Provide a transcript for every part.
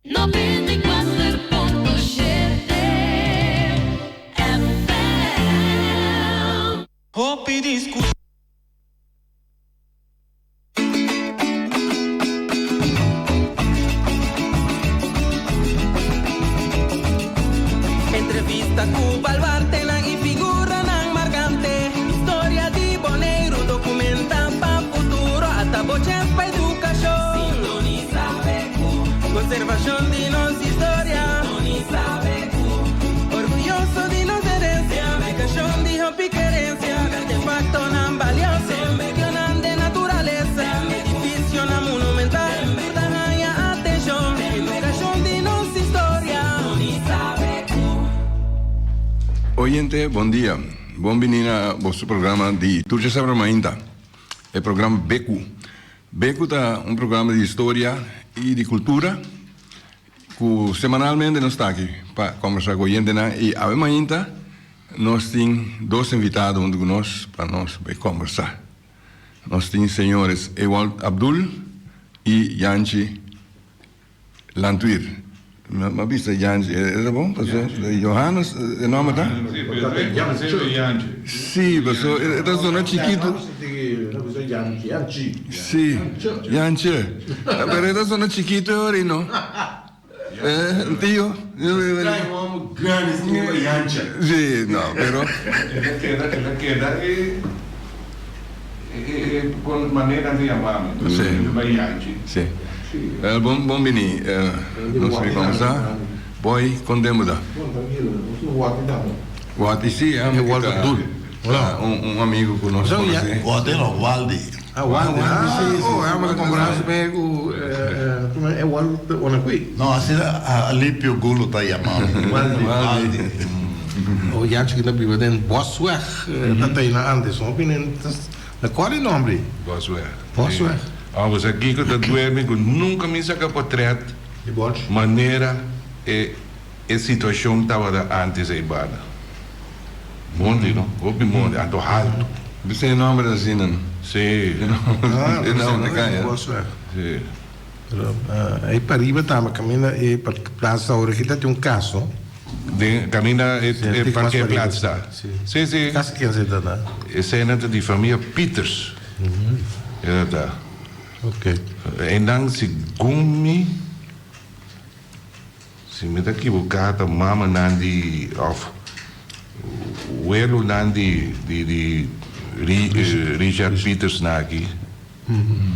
94.7 FM. Hopi discusion. Entrevista ku baluartenan i figuranan markante. Historia di Boneiru dokumentá pa futuro. Ata bo chèns pa edukashon. Sintonisa BQ. Konservashon di nos historia. Sintonisa BQ. Orguyoso di nos herensia. Edukashon di hopi kerensia. Artefaktonan balioso. Medionan den naturalesa. Edifisionan monumental. Tur ta haña atenshon. Edukashon di nos historia. Sintonisa BQ. Oyente, bon dia. Bon bini na boso programa di Tur Djasabra Mainta, e programa Beku. Beku ta un programa di historia i di kultura ku semanalmente nos ta aki pa kombersá ku oyentenan i awe mainta nos tin dos invitado huntu ku nos pa nos bai kombersá. Nos tin señores Ewald Abdul i Yanchi. Lantuir. Mi a bisa Jantje, e ta bon? Paso Johannes e nomber ta? Si, paso e ta zona chikitu. Si, Jantje. Pero e ta zona chikitu e ora ei no. Eh, tio. Si, no, pero. El a keda, el a keda e e con manera di yama mi. Si. Si. Wel bon bon bini nos mi comsa boy con den bo ta? Bon tranquilo nos no wak ta bon. Wati si a mi ta un amigo cu nos conoce. Wati no Waldi. Ah Waldi ah si si oh amo ta compara su me cu como e Waldi ora qui. No asina Alipio Gulo ta yama mi Waldi Waldi. O Janchi ki ta biba den Bosweg ta tayna antes no bini Na cual e nombre? Bosweg. Bosweg. Oh, bo sa kico ta duermi cu nunca mi saca potret Di Bosch. manera e e situacion tabata antes ey banda. Mondi no, hopi mondi, anto halto. Bisa e nomber asina no. Si. Ah, E nomber ta caya. Bosweg. Si. Pero ey pariba tamba caminda e plaza ahora ki ta tin un cas no. Den caminda e parkeerplaats ta. Si si. Cas ken se ta ta? Esei ta di famia Pieters. E ta. Ok. Einan segun mi, si mi ta ekiboká ta mamanan di òf welunan di di Richard Pieters na aki.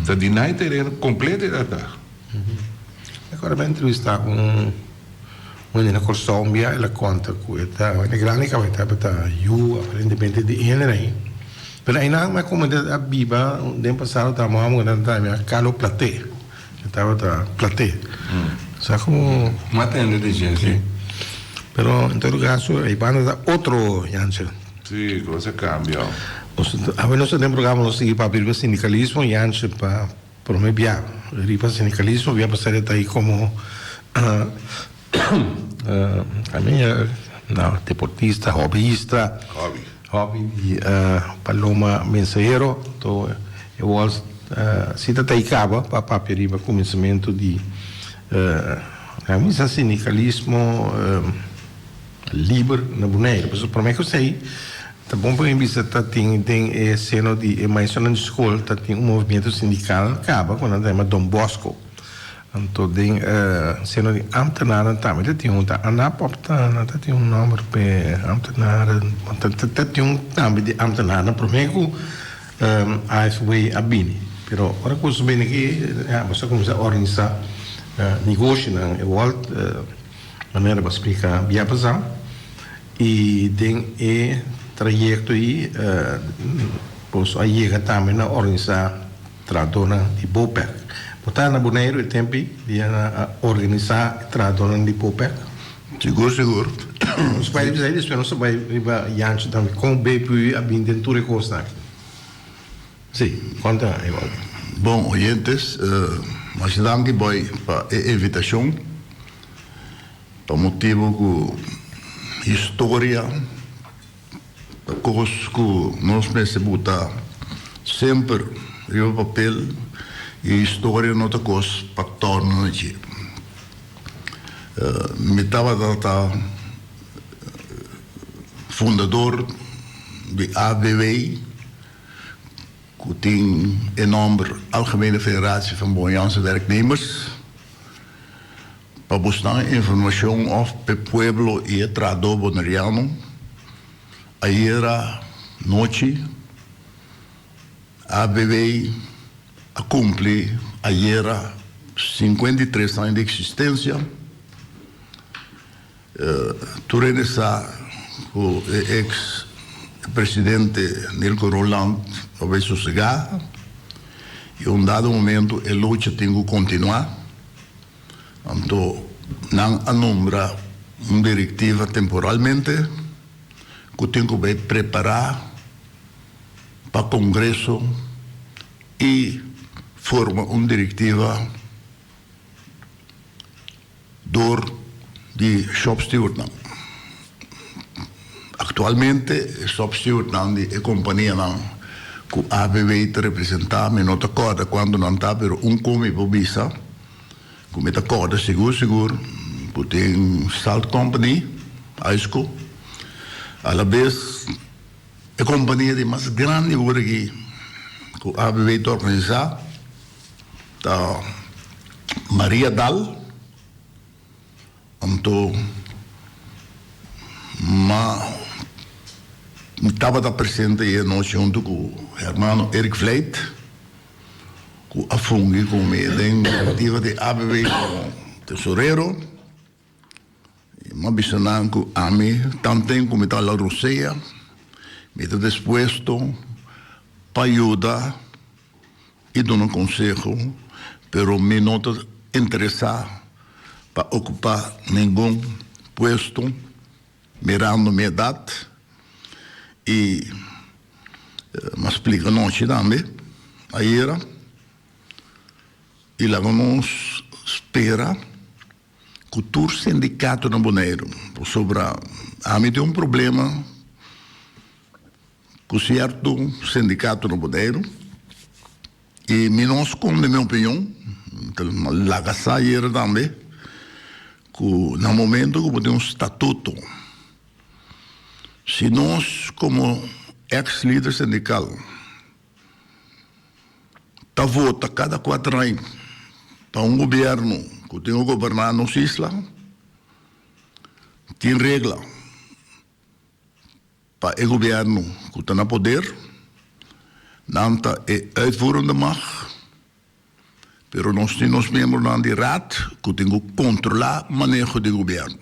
Ta di nan e tereno kompleto e ta ta. Akorda mi a entrevistá un. Wende na Kòrsou un bia el a konta ku e ta wende grandi kaba e tabata yu aparentemente di hende ei. Pero einan mi a kuminsá a biba den pasado ta amo amo ku nan ta yama Carlo Platé. E tabata Platé. Sa komo. Mi a tende di dje, si. Pero en todo kaso ei banda ta otro Jansen. Si, kos a kambia. Awe nos ta den programa nos sigui papia riba sindikalismo Jansen pa. Prome bia riba sindikalismo bia pasá ta ei komo deportista, hobbyista, hobby di Paloma Mensahero. To e wòls si ta ta ei kaba pa papia riba kuminsamentu di sindikalismo liber na Boneiru. Pasobra prome ku esei ta bon pa mi bisa ta tin den e seno di e maestronan di skol ta tin un movimiento sindikal kaba ku nan ta yama Don Bosco. Anto den e seno di ambtenaren tambe ta tin un ta ANAP of ta nan ta tin un nomber p'e ambtenaren ta tin un tambe di ambtenaren prome ku AFW a bini. Pero ora ku su bini aki ya bo sa kuminsá organisa negoshinan e wòlt. Manera bo a splika bia pasá i den e trayekto ei boso a yega tambe na organisá trahadónan di Bopec. Bo ta na Boneiru e tempu ei di a organisá e trahadónan di Bopec? Sigur, sigur. Nos bai riba esei, despues nos ta bai riba Janchi tambe. Kon BPU a bini den tur e kosnan aki? Si, konta igual. Bon oyentes, masha danki boy pa e invitashon. Pa motibu ku historia ta kos ku nos mester buta semper riba papel i historia no ta kos pa torna na dje. Mi tabata ta fundador di ABW ku tin e nòmber Algemene Federatie van Boneiaanse Werknemers. Pa busnan informashon òf p'e pueblo i e trahadó boneriano, ayera nochi ABW a kumpli ayera 53 aña di eksistensia. Tur hende sa ku e eks presidente Nilko Roland a bai sosegá i un dado momento e lucha tin ku kontinuá. Anto nan a nombra un direktiva temporalmente ku tin ku bai prepará pa kongreso i forma un direktiva dor di shopstewardnan. Aktualmente e shopstewardnan di e kompanianan ku ABW ta representá, mi no ta kòrda kuantu nan ta, pero un ku mi por bisa ku mi ta kòrda sigur sigur ku tin Salt Company, Aisco, alabes e kompania di mas grandi ora aki ku ABW ta organisá ta Maria Dal. Anto ma mi tabata presente e anochi huntu ku hermano Eric Vlijt ku a fungi ku mi den direktiva di ABW komo tesorero. I mi a bisa nan ku ami tanten ku mi ta la rosea mi ta dispuesto pa yuda i duna konseho, pero mi no ta interesá pa okupá ningun puesto mirando mi edat i mi a splika nochi tambe ayera i laga nos spera ku tur sindikato na Boneiru pasobra ami tin un problema Ku sierto sindikato na Boneiru i mi no skonde mi opinion, mi ta laga sa ayera tambe ku na momento ku bo tin un statuto, si nos komo eks lider sindikal ta vota kada kuater aña pa un gobièrnu ku tin ku goberná nos isla, tin regla. Pa e gobièrnu ku ta na poder, nan ta e uitvoerende macht, pero nos tin nos miembronan di raad ku tin ku kontrolá maneho di gobièrnu.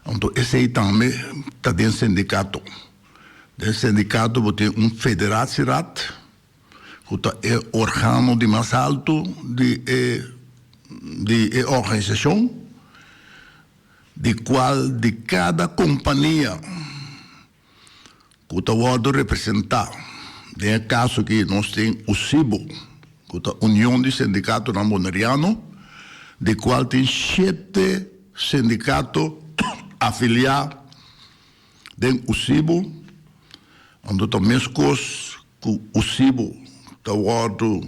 Anto esei tambe ta den sindikato. Den sindikato bo tin un federatieraad ku ta e organo di mas alto di e di e organisashon. Di cual di cada compania cu ta wordo representa, den e caso aki nos tin USIBO, cu ta Union di Sindicatonan Boneriano, di cual tin shete sindicato afilia den USIBO, anto ta mescos cu USIBO ta wordo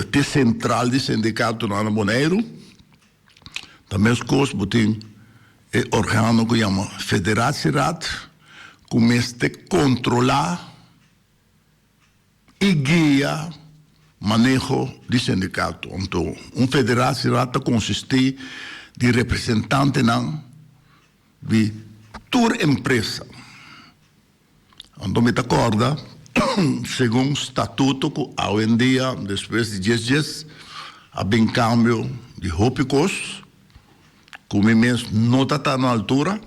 te central di sindicatonan na Boneiru. Ta meskos bo tin e organo ku yama Federatieraad ku mester kontrolá i guia maneho di sindikato. Anto un Federatieraad ta konsistí di representantenan di tur empresa. Anto mi ta kòrda, segun statuto ku awendia despues di djes djes a bin kambio di hopi kos ku mi mes no ta ta na altura,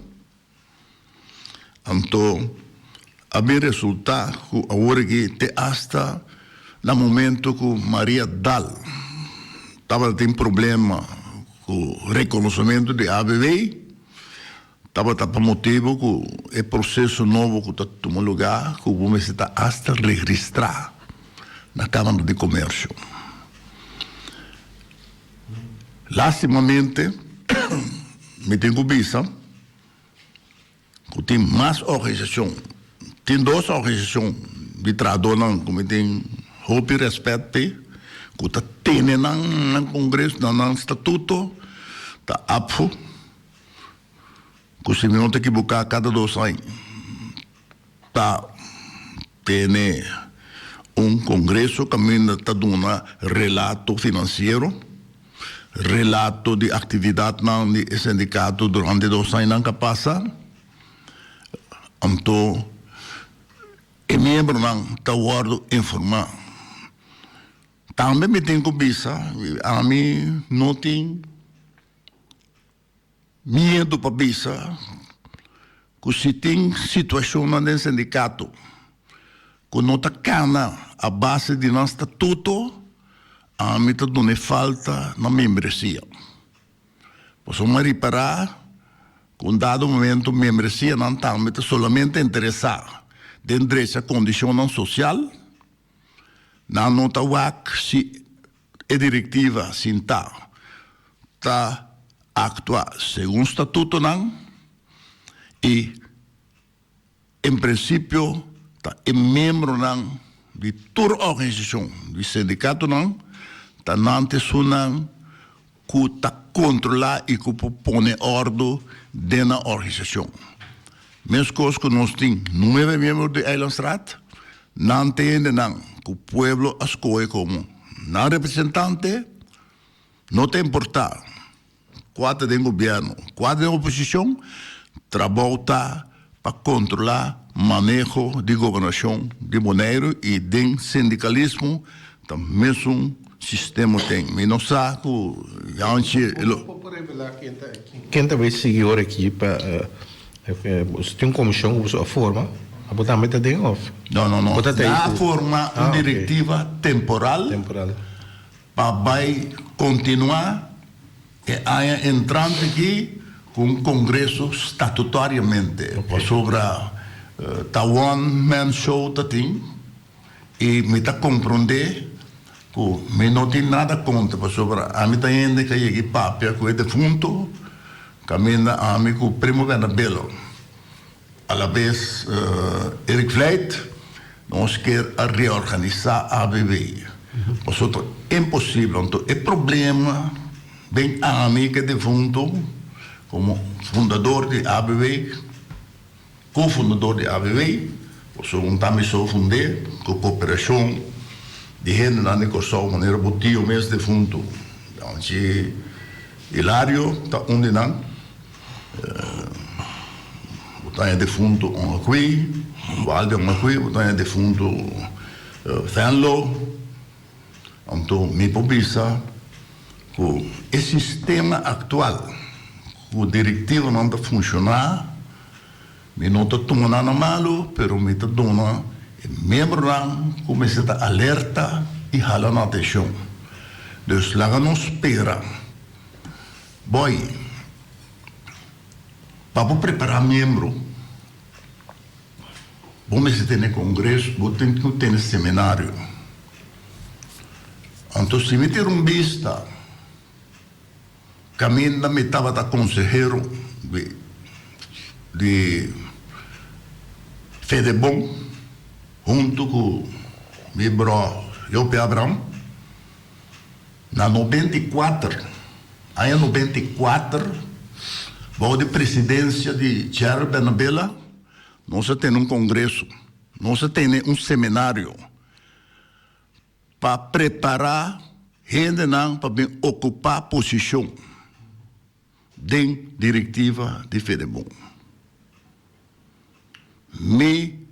anto a bin resultá ku awor aki te asta na momento ku Maria Dal tabata tin problema ku rekonosementu di ABW, Tabata pa motibu ku e proseso nobo ku ta tuma lugá ku bo mester ta asta registrá na Kámara di Komersio. Lástimamente mi tin ku bisa ku tin mas organisashon, tin dos organisashon di trahadónan ku mi tin hopi rèspèt p'e ku ta tene nan kongreso, nan statuto. Ta ABVO, ku si mi no ta ekiboká kada dos aña ta tene un kongreso kaminda ta duna relato finansiero, relato di aktividatnan di e sindikato durante dos añanan ku a pasa. Anto e miembronan ta wòrdu informá. Tambe mi tin ku bisa, ami no tin miedu pa bisa ku si tin situashonnan den sindikato ku no ta kana a base di nan statuto, ami ta duna e falta na membresia. Pasobra mi a ripará ku un dado momento membresianan tambe ta solamente interesá den drecha kondishonnan sosial. Nan no ta wak si e direktiva sintá ta aktua segun statutonan i en prinsipio ta e miembronan di tur organisashon di sindikatonan ta nan ta esunnan ku ta kontrolá i ku por pone òrdu den nan organisashon. Meskos ku nos tin nuebe miembro di Eilandsraad, nan ta hendenan ku pueblo a skohe komo nan representante, no ta importá kua ta den gobièrnu, kua ta den oposishon, trabou ta pa kontrolá maneho di gobernashon di Boneiru i den sindikalismo ta mesun sistema ten. Mi no sa ku Janchi lo. Bo por revelá ken ta ken ta bay sigui ora aki pa boso tin un komishon ku boso a forma? Abo tambe ta den òf? No no no. Bo ta ta Na a forma un direktiva temporal. Temporal. Pa bay kontinuá E aña entrante aki ku un kongreso statutariamente pasobra ta one man show ta tin i mi ta komprondé ku mi no tin nada kontra pasobra ami ta hende ku a yega i papia ku e defunto kaminda ami ku Primo Bernabelo. Alabes Eric Vlijt, nos kier a reorganisa ABB. Pasobra ta imposibel. Anto e problema den ami ku e defunto komo fundador di ABB, ko-fundador di ABB, pasobra un ta mi so fund'é ku koperashon di hendenan di Kòrsou manera bo tio mes defunto, Janchi Hilario ta un di nan. Bo ta haña defunto Ongakuí, Walde Ongakuí, bo ta haña defunto Venlo. Anto mi por bisa ku e sistema aktual ku direktivanan ta funshoná, mi no ta tuma nan na malu, pero mi ta duna e miembronan ku mester ta alerta i hala nan atenshon. Dus laga nos spera. Boy, pa bo prepará miembro, bo mester tene kongreso, bo tin ku tene seminario. Anto si mi tira un bista kaminda mi tabata konsehero di di Fedebon huntu ku mi bro Jopi Abraham, Na 94, aña 94, bou di presidensia di Gerald Bernabela, nos a tene un kongreso, nos a tene un seminario pa prepará hendenan pa bin okupá posishon den direktiva di Fedebon. Mi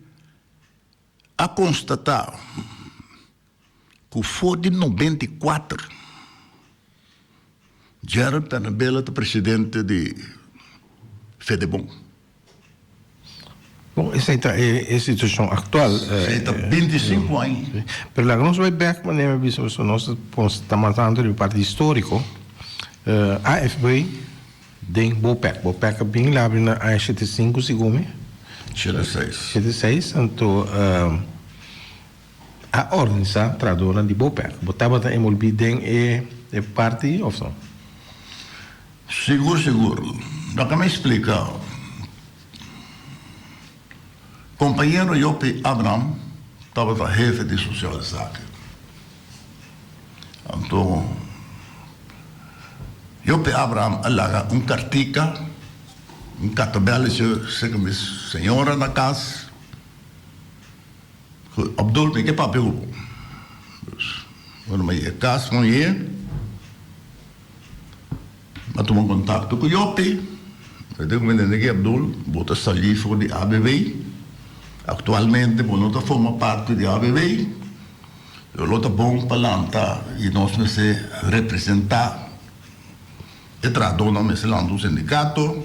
a konstatá. Ku for di 94 Gerald Bernabela ta presidente di Fedebon. Bon, esei ta e situashon aktual. Esei ta 25 aña. Pero laga nos bai bek manera mi bisa pasobra nos ta mas tantu riba parti históriko. AFB den Bopec. Bopec a bin labri na aña 75 segun mi. 76. 76, anto. A organisá trahadónan di Bopec. Bo tabata enbolbí den e parti òf no? Sigur, sigur. Laga mi splika. Kompañero Jopi Abraham tabata hefe di Sosiale Zaken. Anto, Jope Abraham a laga un kartika, un kartabèlesje serka mi señora na kas, ku Abdul mi ke papia ku bo. Dus ora mi a yega kas un ye, mi a tuma kontakto ku Jope, mi di ku mi tende ki Abdul, bo ta salí for di ABV, aktualmente bo no ta forma parti di ABV. Lo lo ta bon pa lanta i nos mester representá e trahadónan, mester lanta un sindikato.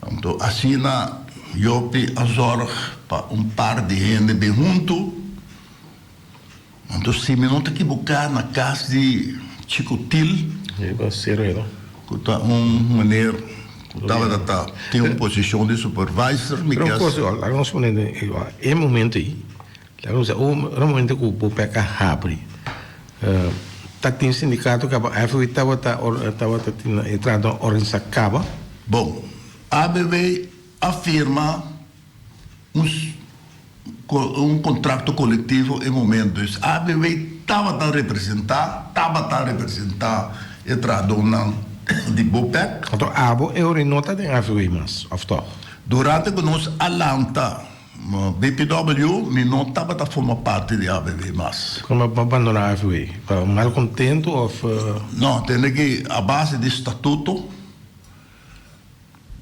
Anto asina Jopi a zòrg pa un par di hende bin huntu. Anto si mi no ta kiboká na kas di Chico Til, ku ta un meneer ku tabata ta tin un posishon di supervisor, mi Pero un kes. kos, laga nos pone e momento ei. Laga nos ora momento ku Bopec a habri ta tin sindikato kaba AFW tabata tabata tin e trata organisa kaba. Bon, ABW a firma un un kontrakto kolektivo e momento dus ABW tabata representa tabata representa e trahadónan di Bopec. Anto abo e ora no ta den AFW mas of tòg? Durante ku nos a lanta BTW, mi no tabata forma parti di ABV mas. Kon bo a bandona AFW? Pa malcontento of? No, tende ki a base di statuto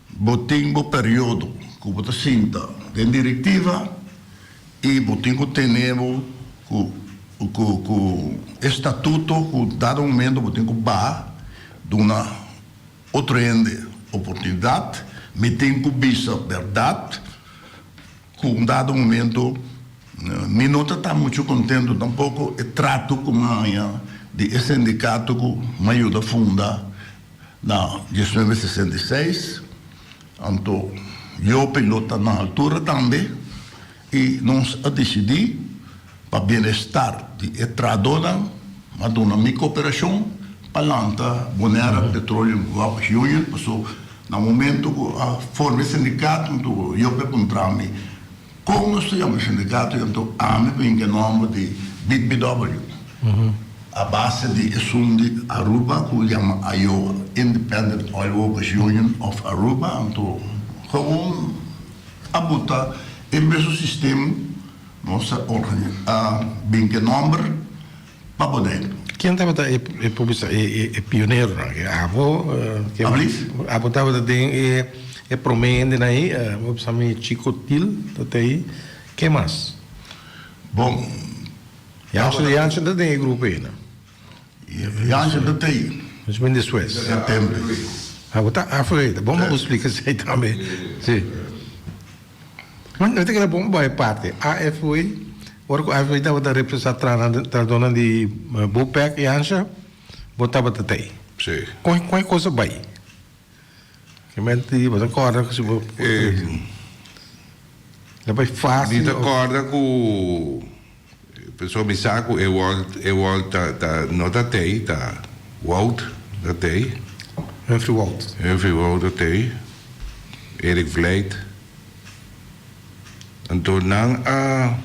bo tin bo periodo ku bo ta sinta den direktiva i bo tin ku tene bo ku ku ku e statuto ku dado momento bo tin ku baha duna Otro hende oportunidat, mi tin ku bisa bèrdat ku un dado momento mi no ta ta muchu kontentu tampoko e trato ku mi haña di e sindikato ku mi a yuda funda na diesnuebe sesenta i seis, anto Jope lo ta na altura tambe i nos a disidí Pa bienestar di e trahadónan, a duna mi koperashon pa lanta Bonaire Petroleum Workers Union, paso na momento ku a forma e sindikato anto yo pe puntra mi kon nos ta yama e sindikato i anto ami bin ku e nòmber di BPW a base di esun di Aruba ku yama IOWA, Independent Oil Workers Union of Aruba, anto gewoon a buta e mesun sistema. Nos a a bin ke nomber pa Boneiru. Ken tabata e por bisa e e pioneronan? Ke abo ke Ablief? Abo tabata den e e prome hendenan ei, bo bisa mi Chico Thiel ta ta ei. Ken mas? Bon, Jansen Jansen ta den e grupo ei no? Jansen ta ta ei. Nos bin despues. E tempo. Abo ta afro ei, ta bon pa bo splika esei tambe. Si. No ta keda bon bai parti AFW, ora ku AFW tabata representá trahadónan di Bopec i Ansha, bo tabata ta ei. Sí. Kon kon e kos a bai? Kimente bo ta kòrda ku si bo a bai fásil Mi ta òf. kòrda ku pasobra mi sa ku Ewald Ewald ta ta no ta tei, ta Wout ta tei. Humphrey Wout. Humphrey Wout ta tei, Erik Vlijt. Anto nan a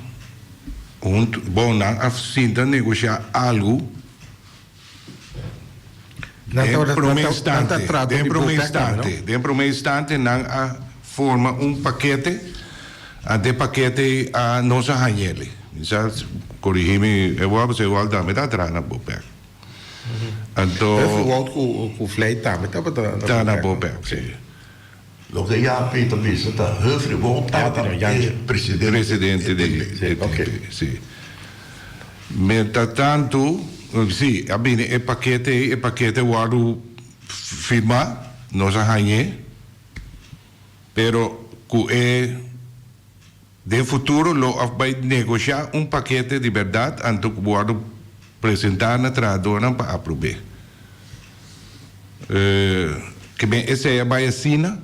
huntu, bon, nan a sinta negoshá algu Nan den tabata, promé nan ta, nan ta instante, trato den di promé Bopec tambe, no? instante, den promé instante nan a forma un pakete, anto e pakete ei a nos a hañ'el. Mi sa, korigí mi Ewald, pasobra Ewald tambe ta traha na Bopec. Anto. Humphrey Wout ku, ku Vlijt tambe tabata na Ta na Bopec, no? Bopec, sí. Loke Japi ta bisa ta Humphrey Wout tabata e presidente. Presidente di e si. Mientras tanto, si, a bini e pakete ei, e pakete wòrdu firmá, nos a hañ'é, pero ku e den futuro lo a bai negoshá un pakete di bèrdat anto ku wòrdu presentá na trahadónan pa aprob'é. Ke ben esei a bai asina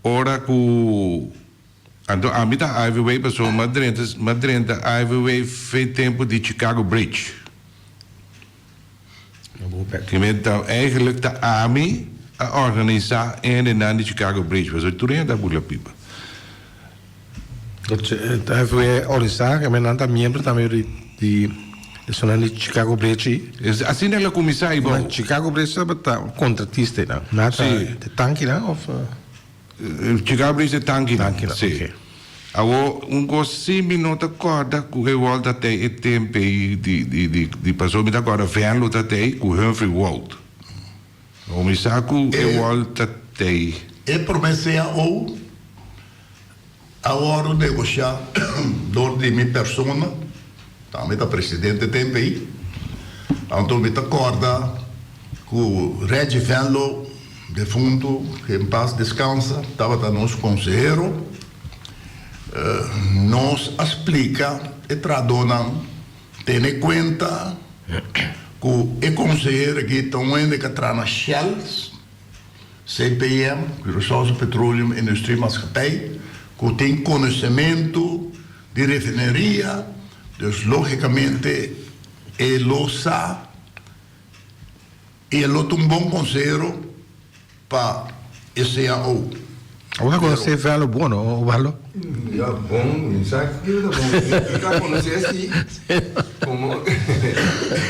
ora ku anto ami ta Ivyway pasobra mi a drenta mi a drenta Ivyway fe tempu di Chicago Bridge. Ke men ta eigenlijk ta ami a organisá e hendenan di Chicago Bridge pasobra tur hende a bula pipa. Ivyway a organisá ke men nan ta miembro tambe di. Esunnan di Chicago Bridge. Asina el a kuminsá ei bou. Chicago Bridge tabata kontratista einan. Nan ta e tankinan òf? Chicago Bridge e tankinan. Tankinan, oke. Awor un kos si mi no ta kòrda ku Ewald ta tei e tempu ei di di di di pasobra mi ta kòrda Venlo ta tei ku Humphrey Wold. Awor mi sa ku Ewald ta tei. E promé cao a wòrdu negoshá dor di mi persona, tambe ta presidente tempu ei. Anto mi ta kòrda ku Reggie Venlo, defuntu, ke en pas deskansa, tabata nos konsehero. Nos a splika e trahadónan tene kuenta ku e konsehero aki ta un hende ku a traha na Shell, CPM, Curaçaose Petroleum Industrie Maatschappij, ku tin konosementu di refineria, dus lógikamente e lo sa i e lo ta un bon konsehero pa e cao. Abo ta konosé Velo bon no, Osvaldo? Ya, bon, mi sa kiko ta bon. Mi ta konosé si, komo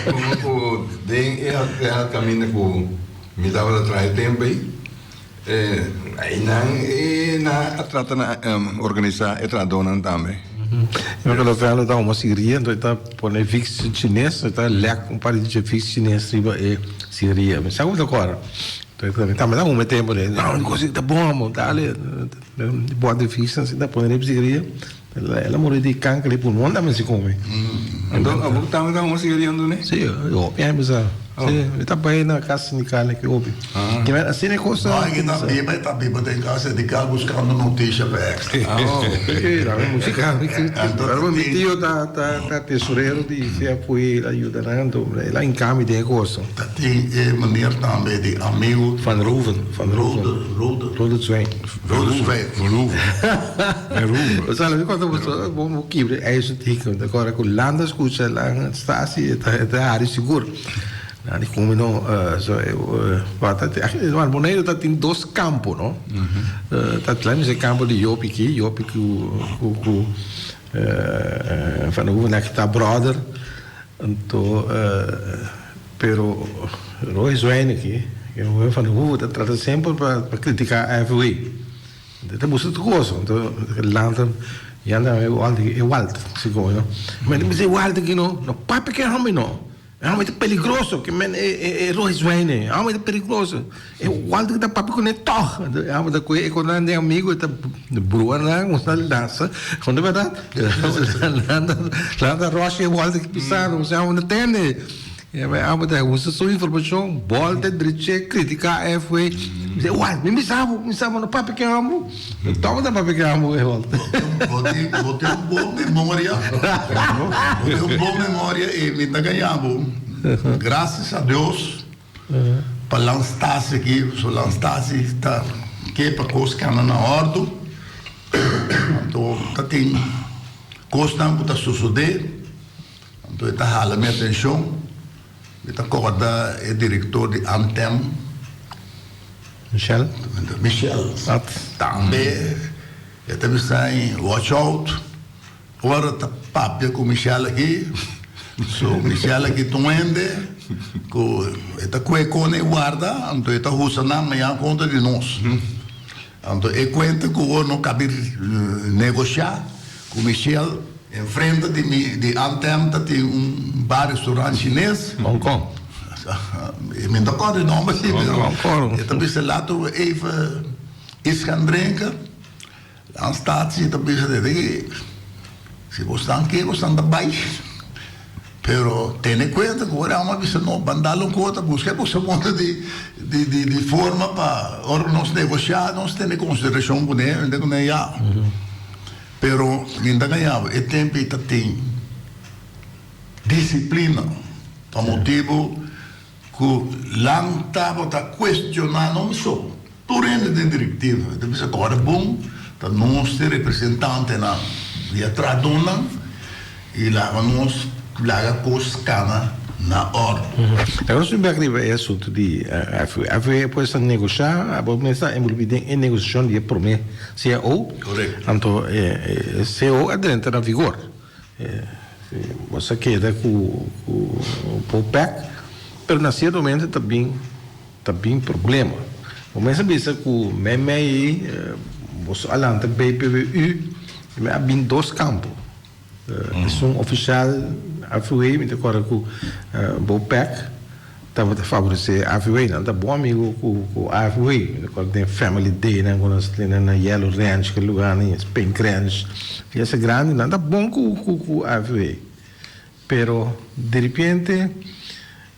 komo ku den e kaminda ku mi tabata traha e tempu ei, einan e nan a trata na organisá e trahadónan tambe. Mi acuerdo Velo ta huma sigaria, enton e ta pone Vicks chines, e ta lek un par di Vicks chines riba e sigaria. Mi sa ku mi ta kòrda. Tambe ta huma e tempu de, no, e kos ta bon amo, dale, bòt di Vicks asina ta pone riba sigaria. El a muri di kanker di pulmon tambe si come. Anto abo tambe ta huma sigaria anto ne? Si, hopi aña bisa. Si, mi ta bai na kas sindikal aki hopi. Kimen asina e kos ta. No, e ta biba, e ta biba den kas sindikal buskando notisia pa extra. Si, tambe musika. Pero mi tio ta ta tesorero di CFU, el a yuda nan anto el a hinka mi den e kos. Ta tin e meneer tambe di amigo. Van Roven, Van Roven. Rode, Rode Zwijn. Rode Zwijn. Verhoeven. Verhoeven. O sea, mi konta boso, bo bo kibra ijs un tiki, mi ta kòrda ku Landa skucha lan stasi e ta e ta hari sigur. Nan di kumi no, so e wata bueno Boneiru ta tin dos kampo no. Ta tla mi se kampo di Jopi ki, Jopi ku ku ku Van Hoeven aki ta brother. Anto pero Roy Zwijn aki, e hoben Van Hoeven ta trata semper pa critica AFW. E ta busca tur cosa. Anto lanta yanda Ewald Ewald segun no. Ma mi bisa Ewald aki no, no papia ke homber no. E homber ta peligroso ke men e Roy Zwijn e homber ta peligroso. Ewald ta papia kune tog. Anto e homber ta kohe e konan den amigo e ta brua nan ku nan lansa. Kon ta berdad? Lanta lanta Rosh Ewald ki bisa no se homber no tende. E homber ta usa su informashon bolta dreche kritika FW. Mi bisa mi bisa bo mi bisa bo no papia ke homber. Tog ta papia ke homber Ewald. Bo tin bo tin un bon memoria. Bo tin un bon memoria i mi ta gaña bo. Gracias a Dios. Pa lan stasi aki, so lan stasi ta ke pa kos kana na òrdu. Anto ta tin kosnan ku ta sosodé, anto e ta hala mi atenshon. Mi ta kòrda e direktor di Amtem. Michel? Michel. Tambe e ta bisa watch out. Ora ta papia ku Michelle aki, so Michelle aki ta un hende ku e ta kue kone e warda, anto e ta husa nan mañana kontra di nos. Anto e kuenta ku ora no kabi negoshá ku Michelle, enfrente di mi di Anthem ta tin un bar restaurant chines. Hong Kong. Mi no ta kòrda e nòmber si, pero e ta bisa laten we even iets gaan drinken. Nan statie ta bisa di di si bo stan ke bo stan ta bai pero tene kuenta ku ora amo a bisa no ban dal un kota buska e boso modo di di di di forma pa ora nos negoshia nos tene konsiderashon kuné mente kuné ya pero mi ta gaña bo e tempu ei ta tin disiplina pa motibu Ku lan tabata kuestioná no mi so, tur hende den direktiva. E ta bisa ku ora bon ta nos di representantenan di e trahadónan i laga nos laga kos kana na òrdu. Laga nos bin bek riba e asuntu di FW. FW pues a negoshá, abo mes ta envolví den e negosiashon di e promé cao. Korekto. Anto e cao a drenta na vigor. Boso a keda ku ku Bopec, pero na sierto momento ta bin ta bin problema. Bo mes a bisa ku meimei ei boso a lanta BPWU i mi a bin dos kampo. Esun ofishal AVW, mi ta kòrda ku Bopec tabata faboresé AVW. Nan ta bon amigu ku AVW. Mi ta kòrda den family day nan ku nos tene na Yellow Ranch, ke lugánan, Pink Ranch, fiesta grandi, nan ta bon ku AVW. Pero diripiente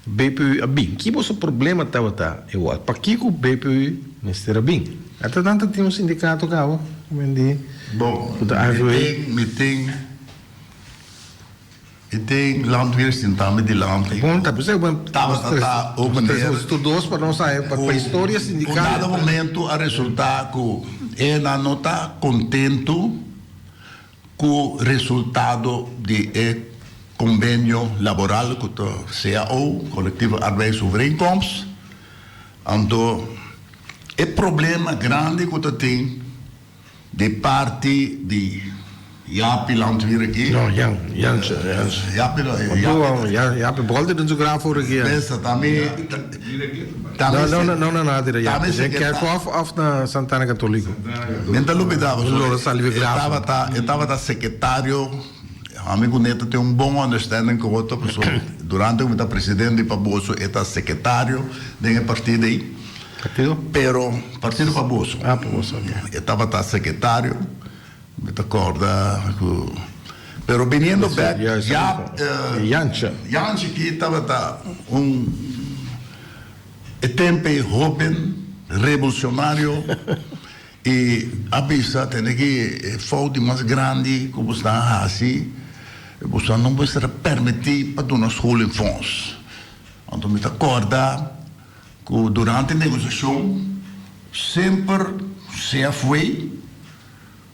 BPU a bin. Ki boso problema tabata ewal? Pakiko BPU mester a bin? Ata nan ta tin un sindikato kaba men di Bon, ku ta mi AVW. tin, mi tin, mi tin landweer sintá mi dilanti Bon, ta p'esei bo tabata ta un meneer Nos tur dos pa nos haña pa ku historia un sindikal. dado momento a resultá ku e nan no ta kontentu Ku resultado di e konbenio laboral ku ta cao, Collectieve Arbeidsovereenkomst, anto e problema grandi ku ta tin di parti di Japi Landweer aki. No, Jan, Jantje, Jantje. Japi, Japi. Japi Bolder den su graf ora aki. Besta, ta mi, ta mi. No, no, no, no, no, Japi. Den kerkhof of na Santana Catolico? Mi ta lubida pasobra e tabata e tabata sekretario, ami ku Neto tin un bon understanding ku otro pasobra durante ku mi ta presidente di Paboso e ta sekretario den e partido ei. Partido? Pero partido Paboso. Ah, Paboso, ok. E tabata sekretario, mi ta kòrda ku pero biniendo bèk ya Janchi. Janchi ki tabata un. E temp ei hoben revolucionario y a bisa tene ki e fout di mas grandi cu bo stan a haci, bo stan no mester a permiti pa duna schoolingfonds. Anto mi ta corda cu durante negociacion semper CFW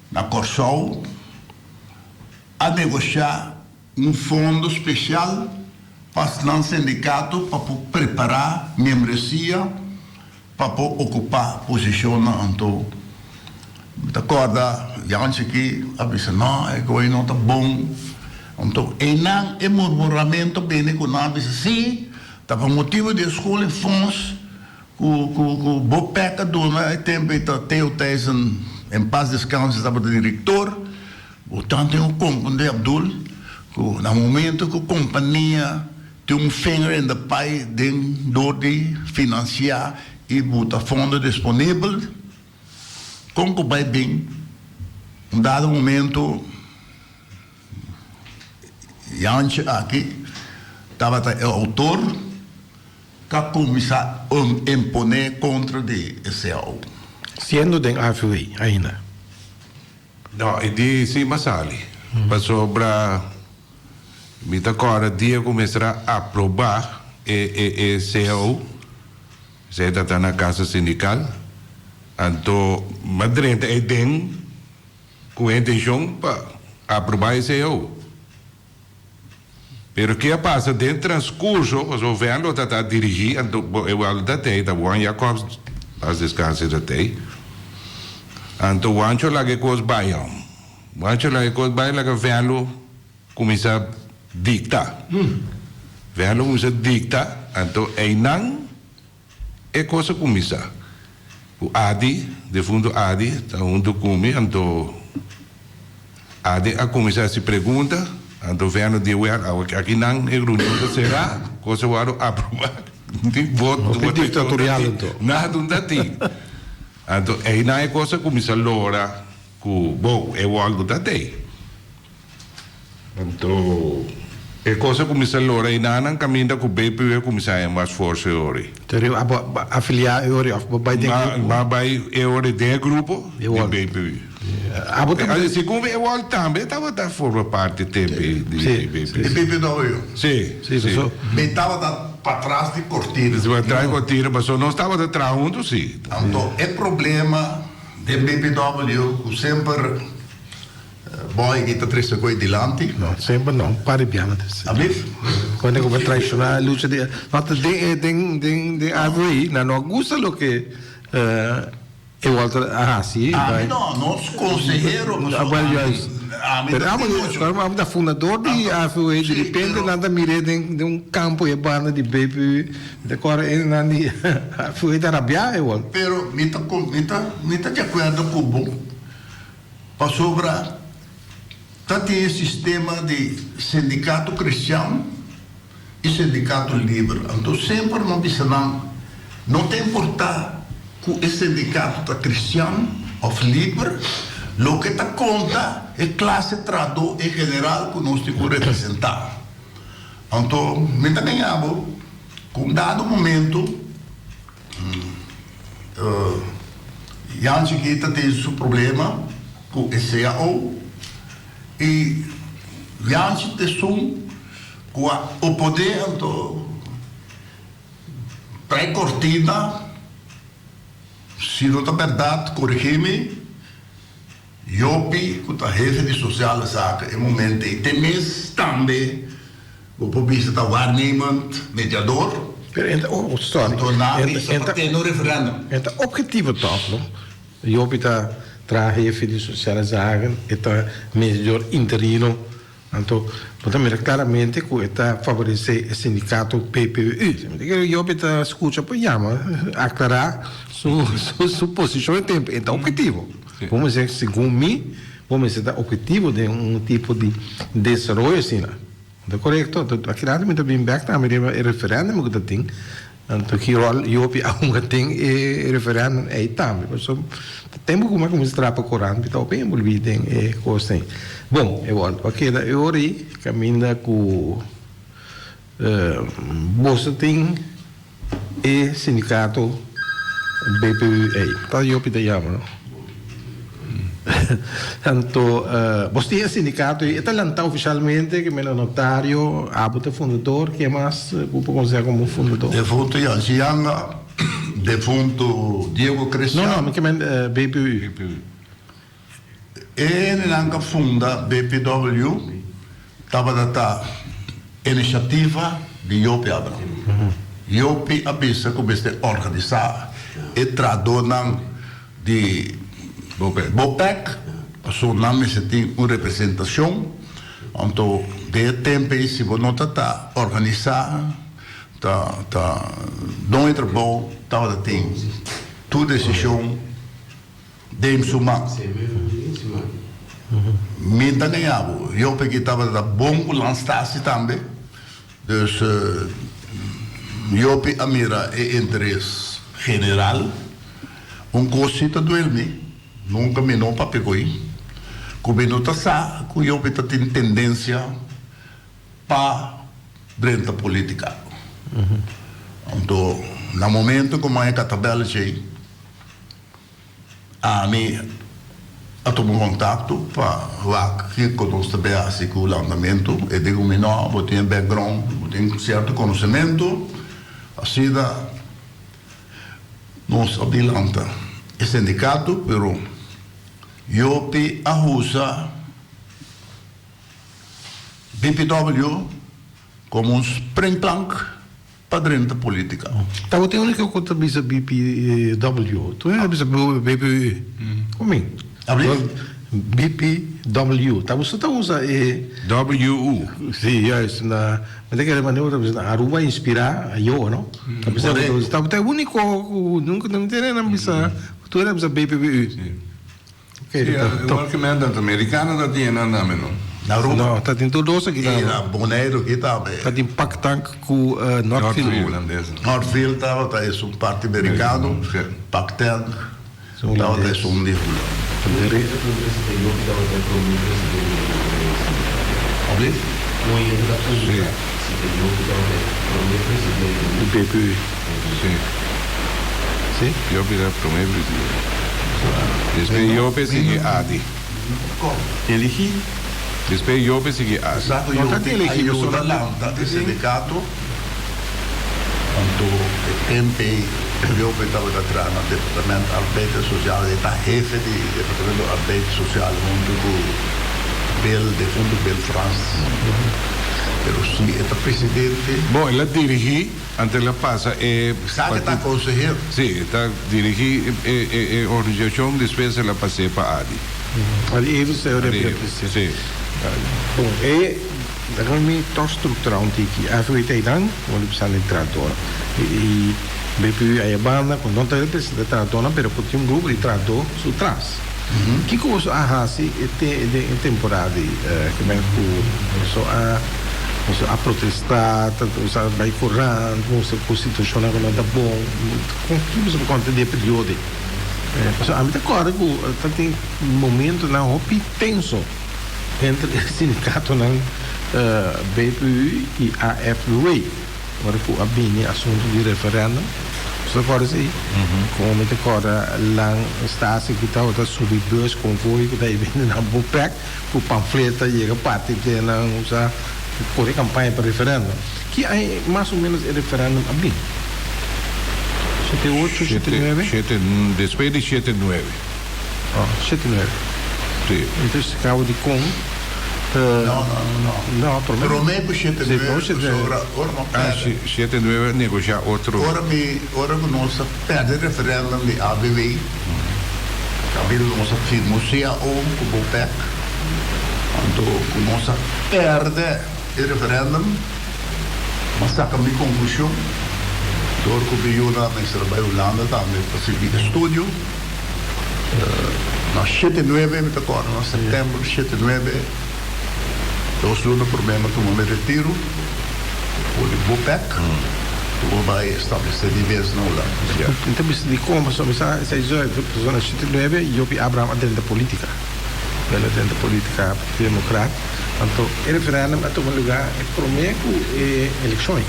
na Corsou a negocia Un fondo spesial pa nan sindikato pa por prepará membresia pa por okupá posishonnan. Anto mi ta kòrda Janchi aki a bisa no e koe no ta bon. Anto einan e murmuramento bini ku nan a bisa si ta pa motibu di e schoolingfonds ku ku ku Bopec a duna e tempu ei ta Theo Thijssen en paz descanse tabata direktor. Bo tan tin ku komprendé Abdul ku na momento ku kompania tin un finger in the pie den dor di finansiá i buta fondo disponibel, kon ku bai bin un dado momento Jantje aki tabata e outor ka kuminsá imponé kontra di e cao. Siendo den AVW ainda. No, e di si m'a sali. Pasobra mi ta kòrda dia ku mester a aprobá e e e cao, esei ta ta na kasa sindikal, anto m'a drenta ei den ku e intenshon pa aprobá e cao. Pero ke a pasa den transcurso, pasobra Venlo ta ta dirigi, anto bo e wèl ta tei, ta Juan Jacobs, pas descanse ta tei. Anto Juancho laga e kos bai aun. Juancho laga e kos bai laga Venlo kuminsá dikta. Venlo kuminsá dikta, anto einan e kos a kuminsá. Ku Adi, defunto Adi, ta huntu ku mi, anto Adi a kuminsá hasi pregunta, anto Verno di wèl, awe aki nan e reunion ta será, kos a wòrdu aprobá, tin voto, Hopi diktatorial anto. Nada un ta tin. Anto einan e kos a kuminsá lora ku, bo, e wòrdu ta tei. Anto e kos a kuminsá lora einanan kaminda ku BPU a kuminsá haña mas forsa e ora ei. Pero abo a afiliá e ora ei òf bo bai den grupo? M'a bai e ora ei den e grupo di BPU. Abo ta. Segun Ewald tambe tabata forma parti tempu ei di BPU. Di BPW? Si, si. Mi tabata patras di kortina. Patras di kortina, pasobra nos tabata traha huntu si. Anto e problema den BPW ku semper. Boy ki ta trese koe dilanti. No, semper no, un par di biaha ta trese. Ablief? Cuando cu bo traiciona lucha di no ta den den den den AVI nan no a gusta loke e Walter a haci. Ami no, nos consehero pasobra ami. Ami Pero ta amo tin mucho. pero amo ta fundador di AFU di Sí, repente pero nan ta mir'é den den un campo e banda di BPU. Mi ta kòrda e nan di AFU ta rabiá e wòl. Pero mi ta con mi ta mi ta di acuerdo cu bo pasobra ta tin e sistema di sindicato cristian i sindicato liber. Anto semper no bisa nan no ta importa cu e sindicato ta cristian of liber, loke ta conta e clase trahador en general cu nos tin cu representa. Anto mi ta gaña bo cu un dado momento Jan Chiquita tin su problema cu e cao y Janchi ta esun cu a opone anto trae cortina, si no ta berdad corigi mi. Jopi ku ta hefe di Sociale Zaken e momento ei te mes tambe bo por bisa ta waarnemend mediador. Pero e ta, oh sorry. Anto na E bisa ta, pa tene un referendum. E ta objetivo tòg no. Jopi ta traha hefe di Sociale Zaken, e ta mediador interino. Anto bo ta mira claramente cu e ta favorece e sindicato PPU. Jopi ta scucha por yama aclara su su posicion e tempo. E ta objetivo. Bo mester segun mi bo mester ta objetivo den un tipo di desaroyo asina. Ta corecto? Anto aki rato mi ta bin bek tambe riba e referendum cu ta tin. Anto ki rol Jopi a hunga den e referendum ei tambe. Pasobra ta tempo ku mi a kuminsá traha pa korant mi tabata envolví den e kos ei. Bon, e wòrdu a keda e ora ei kaminda ku boso tin e sindikato BPU ei. Ta Jopi ta yama no? Anto bos tin e sindikato ei, e ta lantá ofishalmente ke mena notario, abo ta fundador, ken mas bo por konsidera komo fundador? Defunto Janshi Yanga, defunto Diego Christian. No, no, mi ke men BPU. E hendenan ku a funda BPW tabata ta inisiativa di Jopi Abraham. Jopi a bisa ku mester organisá e trahadónan di Bopec, pasobra nan mester tin un representashon. Anto den e tempu ei si bo no ta ta organisá, ta ta don e trabou tabata tin tur desishon den su man. Mi ta gaña bo, Jope ki tabata bon ku Lanstasi tambe, dus Jope a mira e interes general. Un kos si ta duel mi, nunka mi no papia ku ei, ku mi no ta sa ku Jope ta tin tendensia pa drenta politika. Anto na momento ku maya katabel djei, Ami a tuma kontakto pa wak kiko nos ta bay hasi ku landamentu. E di ku mi no, bo tin e background, bo tin sierto konosementu. Asina nos a bin lanta e sindikato, pero Jopi a usa BPW komo un springplank. Pa drenta politica. Tabatin unico cu ta bisa BPW. Tur hende ta bisa BPU. Con mi? BPW. Ta boso ta usa e. WU. Si, juist. Na, mi ta kere manera bo ta bisa na Aruba inspira a yo, no? Ta bisa bo ta usa. Tabata e unico cu nunca no tene nan bisa. Tur hende ta bisa BPBU. Sí, igual que men tanto americano ta tin nan tambe no. Na Aruba. No, ta tin tur dos aki tambe. Y na Boneiru aki tambe. Ta tin Paktank cu Northfield. Northfield holandés. Northfield tabata esun parti americano, Paktank tabata esun di Hulanda. BPU. Sí. Jopi ta promé presidente. Despues Jope sigui Adi. Eligí. Despues Jope sigui Adi. Sa ku No ta Jope eligí, a yuda pasobra lanta e sindikato, anto e temp ei Jope tabata traha na Departamento Arbeid en Sosial, e ta hefe di Departamento Arbeid Sosial huntu ku Bill, defuntu Bill Frans. Pero si e ta presidente. Bon, el a dirigí, anto el a pasa e. Sa ke ta konsehero. Sí, e ta dirigí e organisashon, despues el a pas'é pa Adi. Adi Evers ta e presidente. Sí. Bon, e laga mi tòg strukturá un tiki. AFW ta einan, bo lo bisa na e trahadónan. I BPU aya banda ku no ta representá e trahadónan, pero ku tin un grupo di trahadó su tras. Kiko boso a hasi e te den e temporada ei? Kimen ku boso a boso a protestá, ta boso a bai korant, mustra ku situashonnan ku no ta bon. Kon ki boso por konta di e periodo ei? Pasobra ami ta kòrda ku ta tin momentonan hopi tenso entre e sindikatonan BPU i AFW. Ora ku a bini asuntu di referendum, bo ta kòrda esei? Komo mi ta kòrda lan Stasi ku tabata subi bus konvoi ku ta e bini na Bopec ku pamflet ta yega parti te nan usa kore kampaña pa referendum. Ki aña mas o menos e referendum a bin? Shete ocho, shete nuebe? Shete, despues di shete nuebe. Oh, shete nuebe. Sí. Entonces kabo di kon. No, no, no. No, prome. Prome ku shete nuebe, pasobra ora no Ah, pèrdè. shete nuebe a negoshá otro. Ora mi, ora ku nos a pèrdè referèndum di ABW, kaminda nos a firma un CAO ku Bopec, anto ku nos a pèrdè e referèndum, mi a saka mi konklushon, dor ku mi yuna mester a bai Hulanda tambe pa sigui estudio. Na shete nuebe, mi ta kòrda na sèptèmber shete nuebe, dos luna promé mi a tuma mi retiru for di Bopec, ku mi bai establesé mi mes na Hulanda. Mi ta bisa dikon, pasobra mi sa esei zùi, pasobra na shete nuebe Jopie Abraham a drenta polítika, el a drenta polítika Partido Demokrat, anto e referèndum a tuma lugá e promé ku e elekshon.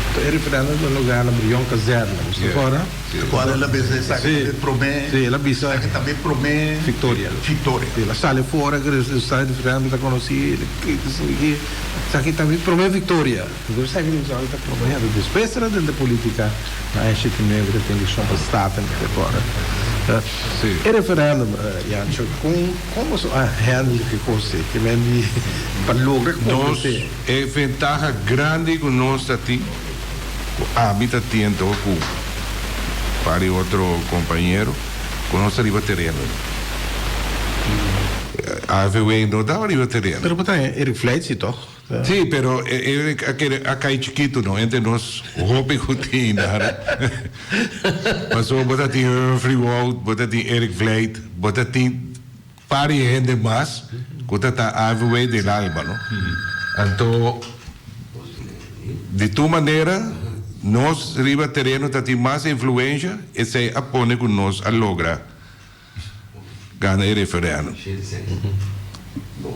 Anto e referèndum a tuma lugá na Brion Kazerne, bo ta kòrda? Cual el a bisa esaki ta mi prome. Sí, el a bisa. Esaki ta mi prome. Victoria. Victoria. El a sali fora, cu resultado di referendum ta conoci, el a grita esaki aki, esaki ta mi prome victoria. Entonces esaki ta bisa ta prome. Entonces despues el a drenta politica na aña shete nuebe ta tin eleccion pa Staten te ora. Sí. E referendum, Jancho, con con boso a handle e cos ei? Ke men di pa logra Nos, convence. e ventaha grandi cu nos ta tin. Ku ami ta tiento ku par di otro kompañero ku nos ta riba tereno. AFW no taba riba tereno. Pero bo ta Eric Vlijt si toch? Si, pero Eric a kere a kai chikitu no, entre nos hopi ku tin dar. Pasobra bo ta tin Humphrey Wout, bo ta tin Eric Vlijt, bo ta tin par di hende mas ku ta ta AFW den alma no. Anto. Di tur manera, nos riba tereno ta tin mas influensha, esei a pone ku nos a logra gana e referèndum.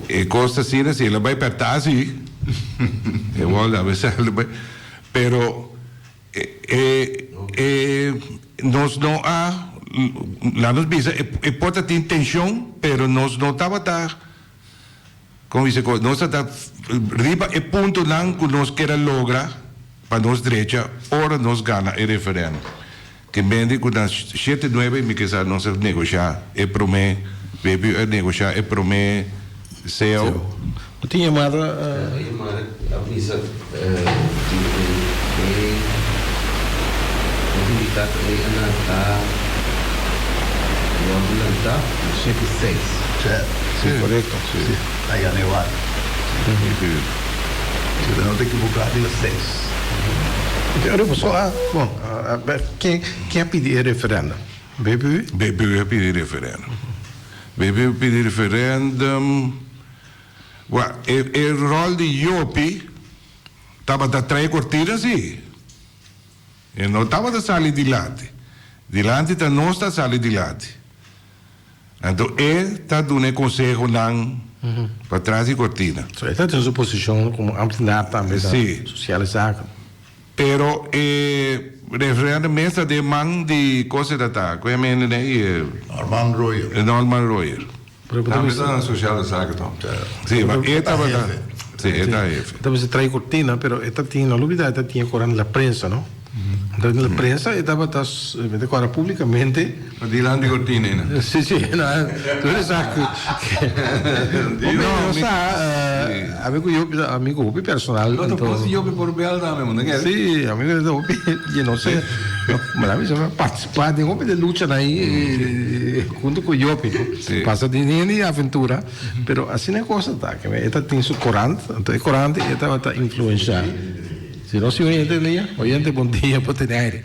E kos ta asina, si el a bai pèrtá si, e wòrdu a besá el a bai, pero e e nos no a, laat nos bisa, e por ta tin tenshon, pero nos no tabata. Kon bisa ku nos ta ta riba e puntonan ku nos kier a logra pa nos drecha ora nos gana e referendum. Ke mende ku na shete nuebe mi ke sa nos a negoshá e promé BPU a negoshá e promé cao. Bo tin yamada? Yamada a bisa di e sindikato ei a lanta wòrdu lantá na shete seis. Sí, korekto. Sí, na yanüari. Si mi no ta ekivoká, dia seis. Ora boso a, bon, ken ken a pidi e referèndum? BPU? BPU a pidi referèndum. BPU a pidi referèndum. Wak, e e ròl di Jopi tabata trae kortina sí. E no tabata sali dilanti. Dilanti ta nos ta sali dilanti. Anto e ta duna e konsehonan patras di kortina. So e ta tin su posishon komo ambtenaar tambe na sosiale zaken. Pero e referendum mes ta den man di kos e ta ta, ku e mende nei? Norman Royer. Norman Royer. Tambe ta na sosiale zaken toch? Si, ma e tabata, si, e ta hefe. Ta bisa trae kortina, pero e ta tin, no lubida e ta tin e korant La Prensa, no? Anto den la prensa e tabata, mi ta kòrda públikamente. Dilanti kortina einan. Sí, sí, no, tur e sa ku. No, sa, ami ku Jopi ta amigu hopi personal. No, ta por si Jopi por bèl tambe, bo no kere? Sí, ami ku hopi, je no se, mi a bisa mi a partisipá den hopi de luchanan ei huntu ku Jopi, no. Pasa den hende aventura, pero asina e cosa ta, ke e ta tin su korant, anto e korant e tabata influenshá. Si no si oyente lia, oyente bon dia por tene aire.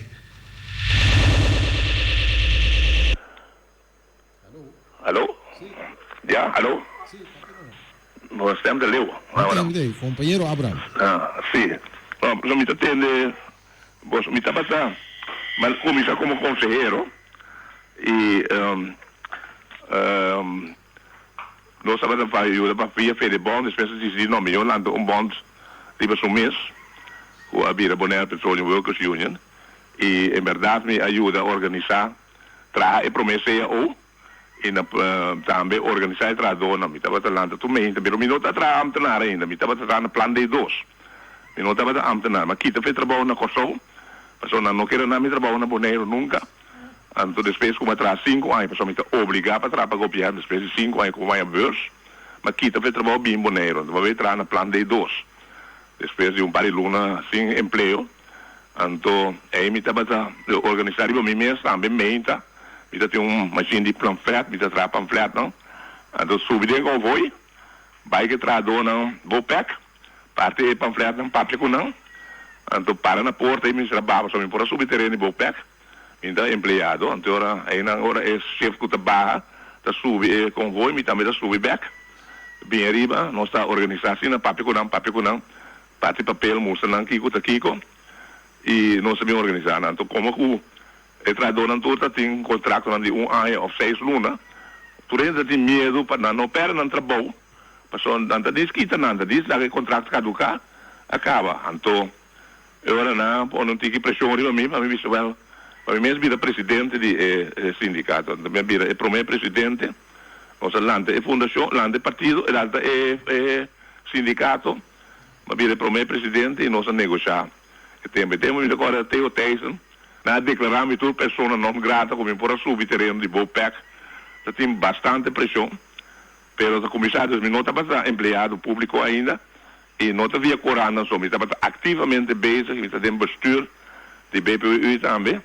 Alo? Ya, alo? Bo stem ta leu. Ahora. Compañero Abraham. Ah, si. No, pasobra mi ta tende boso. Mi tabata mal cuminsa como consehero y nos tabata pa yuda pa via Fedebond, despues a dicidi no, mihor lanta un bond riba su mes cu a bira Bonaire Petroleum Workers Union. Y en berdad mi a yuda organisa traha e prome cao y na tambe organisa e trahadornan. Mi tabata lanta tur meinta, pero mi no ta traha ambtenaar ainda, mi tabata traha na plan D dos. Mi no tabata ambtenaar. Mi a kita fe trabou na Kòrsou, pasobra nan no kere na mi trabou na Boneiru nunka. Anto despues ku mi a traha sinku aña, pasobra mi ta obliga pa traha pa gobièrnu despues di sinku aña ku mi a haña beurs, mi a kita fe trabou bin Boneiru. Anto mi a bai traha na plan D dos. Despues di un par di luna sin empleo, Anto ei mi tabata organisá riba mi mes tambe meinta. Mi ta tin un mashin di pamflet, mi ta traha pamfletnan. Anto subi den konvoi, bai ku e trahadónan Bopec, parti e pamfletnan, papia ku nan. Anto para na porta ei mi mester a baha pasobra mi por a subi tereno di Bopec. Mi ta empleado, anto ora einan ora e shef ku ta baha ta subi e konvoi, mi tambe ta subi bèk. Bin ariba, nos ta organisá asina, papia ku nan, papia ku nan. Parti papel mustra nan kiko ta kiko y nos ta bin organisa nan. Anto como cu e trahadornan tur ta tin contractonan di un aña of seis luna, tur hende ta tin miedo pa nan no perde nan trabou, pasobra nan ta dis kita nan, ta dis laga e contract caduca a caba. Anto e ora nan a pone un tiki presion riba mi pa mi bisa wel pa mi mes bira presidente di e sindicato. Anto mi a bira e prome presidente, nos a lanta e fundacion, lanta e partido, lanta e sindicato. Mi a bira e promé presidente i nos a negoshá e tempu. E tempu mi ta kòrda Theo Thijssen. Nan a deklará mi tur persona non grata ku mi por a subi tereno di Bopec. Ta tin bastante preshon, pero ta kuminsá. Dus mi no tabata empleado públiko ainda i no ta via korantnan so. Mi tabata aktivamente bezig, mi ta den bestuur di BPWU tambe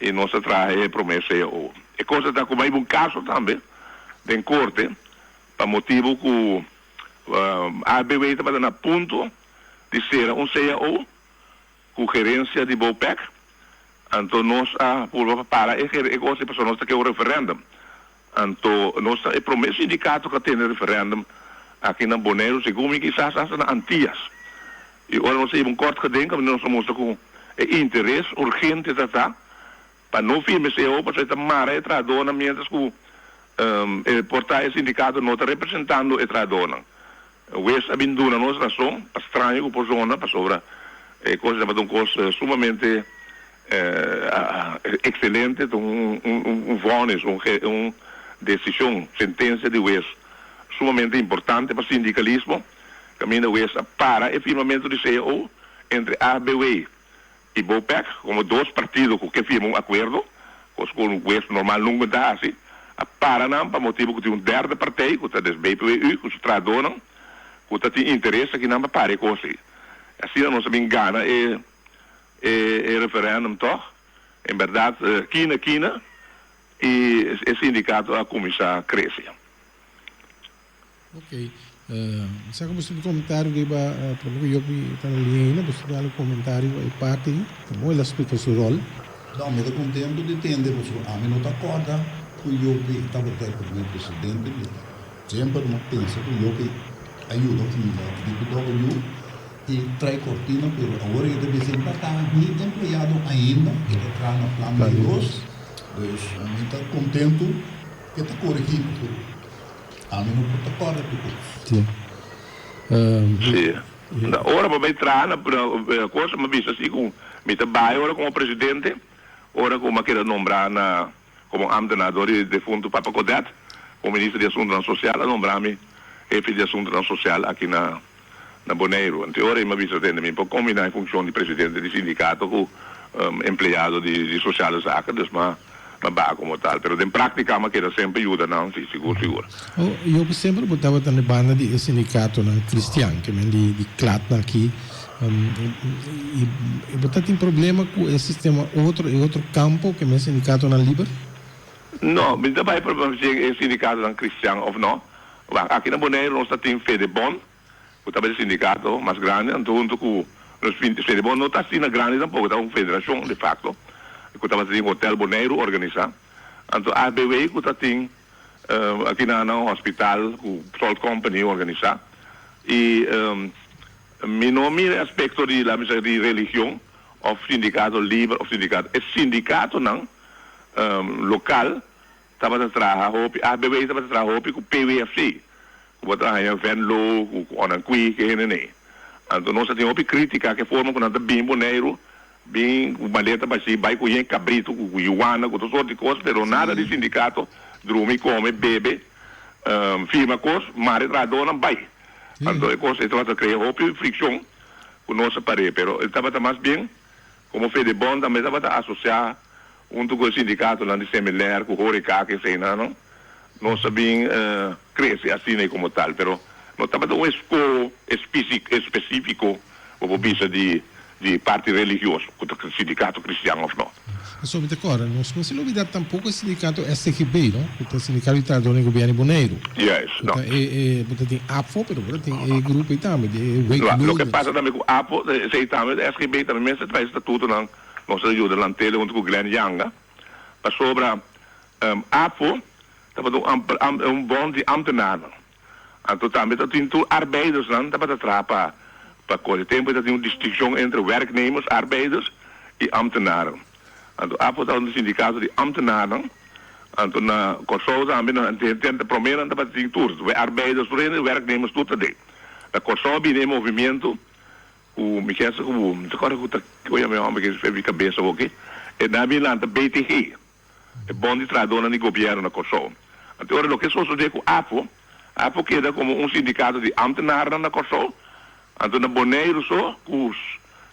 i nos a traha e promé cao. E kos ta ku bai un kaso tambe den korte pa motibu ku ABW tabata na punto di sera un cao ku gerensia di Bopec, anto nos a purba pa para e kos ei pasobra nos ta ke un referendum. Anto nos ta e prome sindikato ku a tene referendum aki na Boneiru, segun mi kisas asta na Antias. I ora nos a hiba un kort geding kaminda nos a mustra ku e interes urgente ta ta Pa no firma e cao pasobra e ta mara e trahadornan mientras cu e por ta e sindicato no ta representando e trahadornan. Huez a bin duna nos razon, pa straño cu por zona pasobra e cos tabata un cos sumamente excelente, ta un vonnis, un decision, sentencia di huez sumamente importante pa sindicalismo, caminda huez a para e firmamento di cao entre ABW i Bopec komo dos partido ku ke firma un akuerdo, kos ku un hues normal nunka ta hasi, a para nan pa motibu ku tin un derde partij ku ta des BPWU ku su trahadónan ku ta tin interes aki nan pa para e kos ei. Asina nos a bin gana e e referendum tòg, en bèrdat kina kina i e sindikato a kuminsá krese. Ok. Mi sa ku boso tin komentario riba prome ku Jopi ta na liña ainda, boso tin algu komentario riba e parti ei? Komo el a splika su ròl? No, mi ta kontentu di tende pasobra ami no ta kòrda ku Jopi tabata e prome presidente. Mi semper mi a pensa ku Jopi a yuda funda BPW i trae kortina, pero awor e ta bisa e ta mi empleado ainda, e ta traha na Plan di Dos. Dus mi ta kontentu ku e ta koregí pasobra. Ami no por ta kòrda tur kos. Sí. Sí. Na ora bo bai traha na cosa mi a bisa si ku mi ta bai ora komo presidente, ora ku mi a keda nombrá na komo ambtenaar dor di defuntu Papa Godett komo minister di asuntunan sosial a nombrá mi hefe di asuntunan sosial aki na na Boneiru. Anto e ora ei mi a bisa tende mi por kombiná e funshon di presidente di sindikato ku. empleado di di sociale zaken, dus m'a m'a baha como tal. Pero den practica m'a keda semper yuda nan, si, sigur sigur. Oh, Job, semper bo tabata na e banda di e sindicatonan cristian, ke men di di klatnan aki, i i bo ta tin problema ku e sistema otro, e otro campo, ke men sindicatonan liber? No, mi ta bai problema si e sindicatonan cristian of no. Wak, aki na Boneiru nos ta tin Fedebon, ku tabata e sindikato mas grandi, anto huntu ku nos Fedebon no ta asina grandi tampoko, ta un federashon de facto, ku tabata tin Hotel Boneiru organisá, anto ABW ku ta tin aki na nan hospital ku Salt Company organisá, i mi no mira e aspekto di laat mi sa di religion òf sindikato liber òf sindikato, e sindikatonan lokal tabata traha hopi, ABW tabata traha hopi ku PWFC, ku bo ta haña Venlo, ku Onankwi, ku hende nei. Anto nos a tin hopi krítika ku e forma ku nan ta bin Boneiru, bin ku maleta bashí, bai ku yen kabritu, ku yuana, ku tur sort di kos, pero nada di sindikato, drumi, kome, bebe, firma kos, mara e trahadónan, bai. Anto e kos ei tabata krea hopi frikshon ku nos a par'é, pero e tabata mas bien komo Fedebon tambe tabata asosiá Huntu ku e sindikatonan di Semiler, ku Horeca, ku eseinan, no, nos a bin krese asina i komo tal. Pero no tabata un eskoho espesífiko, bo por bisa, di di parti religioso, ku ta sindikato kristian òf no. Pasobra mi ta kòrda, nos no si lubidá tampoko e sindikato STGB, no, ku ta Sindikato di Trahadónan di Gobièrnu di Boneiru. Juist, Ku no. ta e, e, bo ta tin APFO, pero bo ta tin e grupo ei tambe, di e Loke werklozen. pasa tambe ku APFO, esei tambe, SGB tambe mester trae statutonan. Nos a yuda lant'el huntu ku Glenn Janga pasobra APFO tabata un un bond di ambtenarnan. Anto tambe ta tin tur arbeidersnan tabata traha pa pa kos. E tempu ta tin un distinkshon entre werknemers, arbeiders, i ambtenaren. Anto APFO tabata un sindikato di ambtenarnan. Anto na Kòrsou tambe nan promé nan tabata tin tur arbeiders tur hende werknemers tur ta den. Na Kòrsou a bini e movimiento. Ku mi kier sa ku bo, mi ta kòrda ku ta oye mi hòmber ke fe mi kabes awoki, e nan a bin lanta BTG, e Bond di Trahadónan di Gobièrnu na Kòrsou. Anto e ora loke sosodé ku APFO, APFO keda komo un sindikato di ámtenarnan na Kòrsou, anto na Boneiru so ku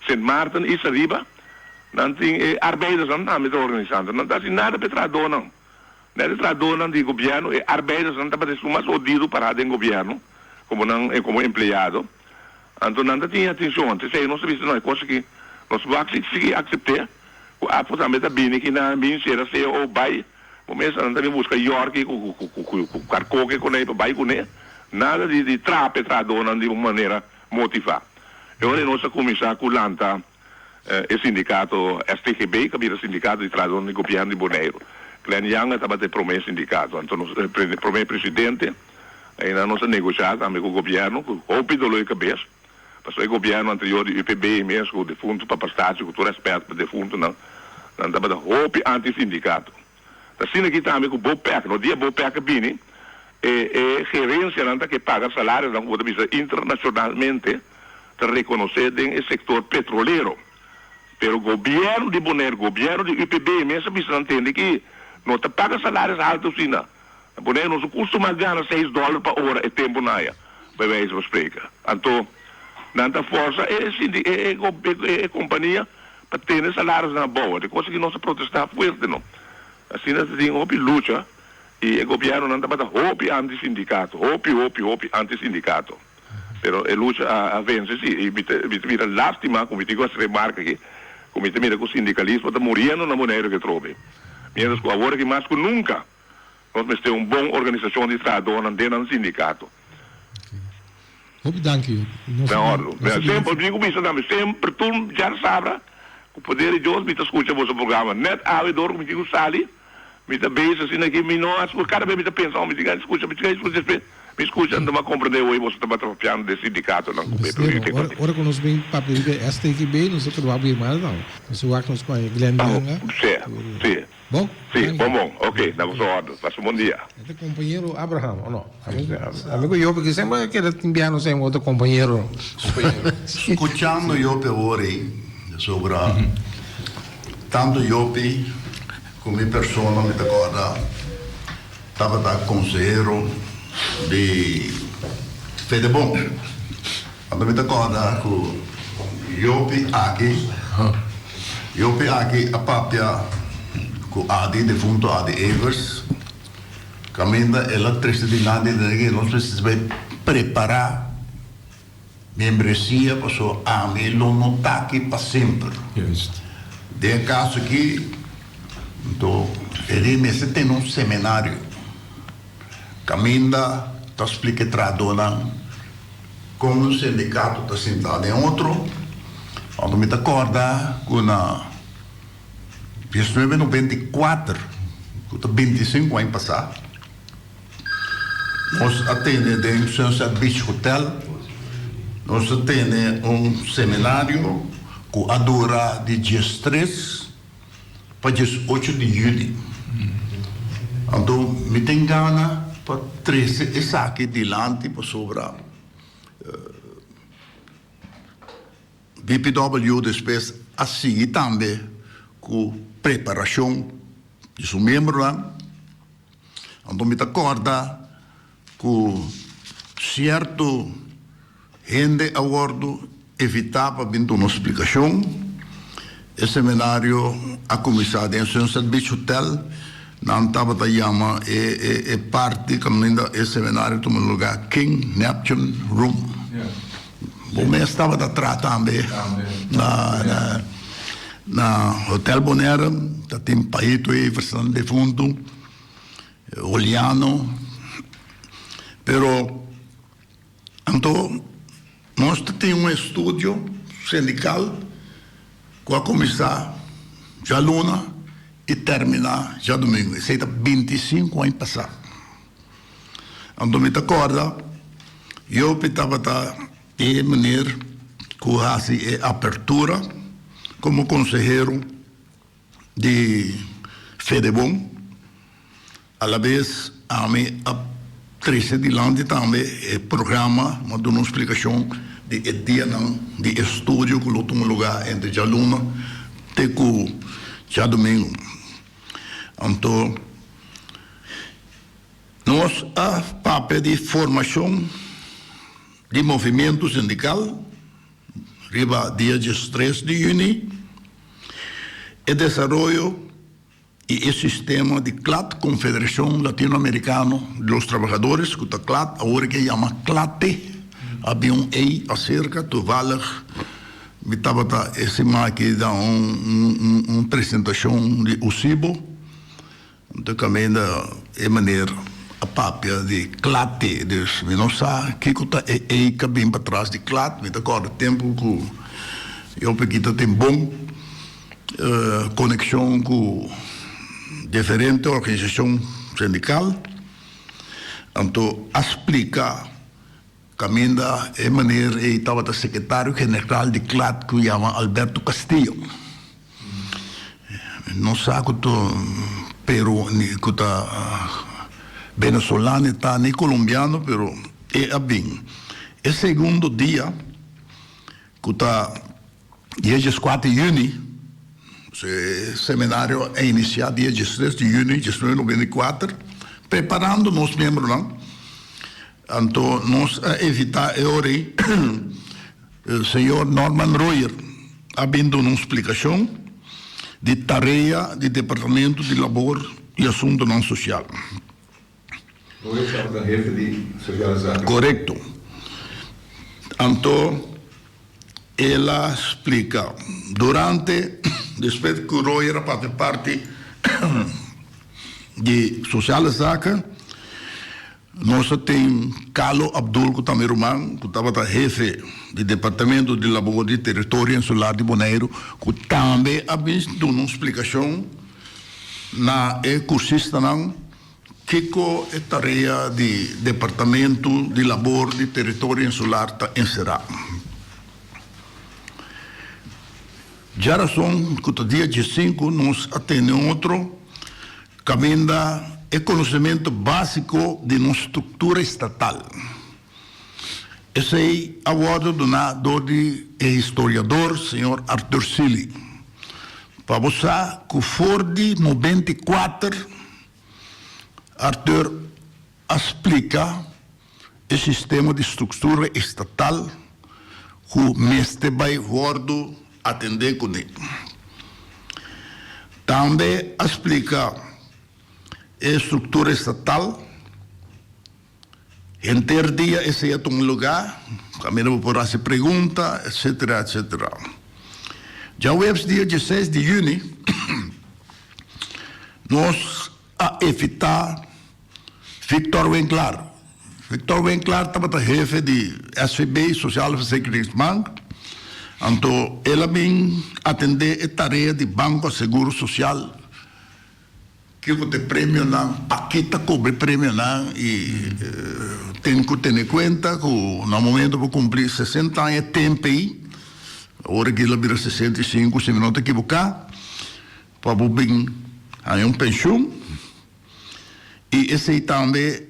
Sint Maarten i Sariba nan tin e arbeidersnan tambe ta organisá, anto nan ta hasi nada pa e trahadónan. Net e trahadónan di gobièrnu, e arbeidersnan tabata esun mas odido pará den gobièrnu komo nan komo empleado. Anto nan ta tin atencion, anto esey nos ta bisa no e cos aki nos bo a sigui acepte cu APFO tambe ta bini aki nan bin cera cao bay bo mes nan ta bin busca yorki cu cu carcoke cu ney pa bay cune nada di di traha pa e trahadornan di un manera motiva e ora nos a cuminsa cu lanta e sindicato STGB cu a bira sindicato di trahadornan di gobierno di Boneiru. Glenn Janga tabata e prome sindicato, anto nos e prome presidente. Einan nos a negosha tambe cu gobierno cu hopi dolor di cabes, pasobra e gobierno anterior di UPB mes cu defunto Papa Stacio, cu tur respet pa defuntonan, nan tabata hopi anti sindicato. Ta asina aki tambe cu Bopec, no dia Bopec a bini, e e gerencianan ta ke paga salarionan cu bo ta bisa internacionalmente ta reconoce den e sector petrolero. Pero gobierno di Bonaire, gobierno di UPB mes a bisa nan tende ki no ta paga salarios alto asina. Na Boneiru nos no kustumá gana seis dòler pa ora e tempu na aya, bij wijze van spreken. Anto nan ta fòrsa e sindi e e e kompania pa tene salarionan abou. Di kos aki nos a protestá fuerte no. Asina ta tin hopi lucha i e gobièrnunan tabata hopi anti sindikato, hopi hopi hopi anti sindikato. Pero e lucha a a vense si i mi ta mi ta mira lástima ku mi tin ku hasi remarka aki ku mi ta mira ku sindikalismo ta muriendo na Boneiru ke trobe. Mientras ku awor aki mas ku nunka. Nos mester un bon organisashon di trahadónan den nan sindikato. Hopi danki. Den òrdu. Semper, mi ku bisa tambe, semper tur djarsabra, ku poder di Dios mi ta skucha boso programa. Nèt awe dor ku mi tin ku sali, mi ta bezig asina aki, mi no a skucha. Kada bes mi ta pensa, oh mi tin gana di skucha, mi tin gana di skucha. Despues mi skucha, anto mi a komprendé hoy boso tabata papiando den sindikatonan ku Mester, ora, ora ku nos bin papia riba e STGB, nos a proba bir mas nan. Nos a wak nos ku a Glenn Janga. Sí, sí. Bon? Sí, bon bon. Ok, na boso ordu. Pasa un bon dia. E ta compañero Abraham, o no? Ami cu Job aki semper a keda tin biaha nos en otro compañero. Scuchando Job awor ei sobra tanto Job cu mi persona mi ta corda tabata consehero di Fedebon. Anto mi ta corda cu Job aki. Yopi aki a papia ku Adi, defunto Adi Evers, kaminda el a trese dilanti den ke nos mester bai prepará membresia pasobra ami lo no ta aki pa semper. Den e kaso aki, anto e di mester tene un seminario kaminda ta splika e trahadónan Kon un sindikato ta sintá den otro? Anto mi ta kòrda ku na diesnuebe noventa i kuater, ku ta bintisinku aña pasá, nos a tene den Sunset Beach Hotel, nos a tene un seminario ku a dura di diestres pa diesocho di yüli. Anto mi tin gana pa trese esaki dilanti pasobra BPW despues a sigui tambe ku preparashon di su miembronan. Anto mi ta kòrda ku sierto hende a wòrdu evitá pa bin duna splikashon. E seminario a kuminsá den Sunset Beach Hotel. Nan tabata yama e e parti kaminda e seminario tuma lugá King Neptune Room. Bo mes tabata traha tambe na na Hotel Bonaire. Ta tin Paito Everson defuntu. Juliano, pero anto nos ta tin un estudio sindical cu a cuminsa djaluna y termina djadomingo, esey ta bintisinco aña pasa. Anto mi ta corda Jopi tabata e meneer cu haci e apertura como consehero. Di Fedebon. Alabes ami a trese dilanti tambe e programa, mi a duna un splikashon di e dianan di estudio ku lo tuma lugá entre djaluna te ku djadumingu. Anto nos a papia di formashon di movimiento sindikal. Riba dia diestres di yüni, e desaroyo i e sistema di CLAT, Confederacion Latinoamericano de los Trabajadores, ku ta CLAT, awor ke yama CLATE, a bin un ei aserka, toevallig mi tabata e siman aki da un un presentashon di USIBO. Anto kaminda e meneer a papia di klate, dus mi no sa kiko ta e ei ka bin patras di klat. Mi ta kòrda tempu ku Jopie ta tin bon konekshon ku diferente organisashon sindikal. Anto a splika kaminda e meneer ei tabata sekretario general di klat ku yama Alberto Castillo. No sa ku ta peru ni ku ta venezolano ta ni colombiano pero e a bin. E segundo dia ku ta dia dieskuater juni, e seminario a inisiá dia diestres di juni diesnuebe noventa i kuater, preparando nos miembronan. Anto nos a evitá e ora ei. Señor Norman Royer a bin duna un splikashon di tarea di Departamento di Labor i Asuntonan Sosial. Royer tabata hefe di Sociale Zaken. Korekto. Anto el a splika durante, despues ku Royer a papia parti di Sociale Zaken, Nos a tin Carlo Abdul ku ta mi ruman ku tabata hefe di Departamento di Labor di Teritorio Insular di Boneiru ku tambe a bin duna un splikashon na e kursistanan kiko e tarea di Departamento di Labor di Teritorio Insular ta enserá. Djarason ku ta dia diesinku nos a tene otro Kaminda e konosementu básiko di nos struktura estatal. Esei a wòrdu duná dor di e historiador señor Arthur Seely. Pa bo sa ku for di 94 Arthur a splika e sistema di struktura estatal ku mester bai wòrdu atendé kuné. Tambe a splika e struktura estatal. Henter dia esei a tuma lugá, kaminda bo por hasi pregunta, etcetera, etcetera. Djaweps dia dieseis di yüni nos a evitá Victor Winklaar. Victor Winklaar tabata hefe di SVB, Sociale Verzekeringsbank, anto el a bin atendé e tarea di Banko Seguro Sosial. Kiko ta e premionan? Paki ta kobra e premionan? I tin ku tene kuenta ku na momento bo kumpli sesenta aña e tempu ei, awor aki lo bira 65 si mi no ta ekiboká, pa bo bin haña un penshun. I esei tambe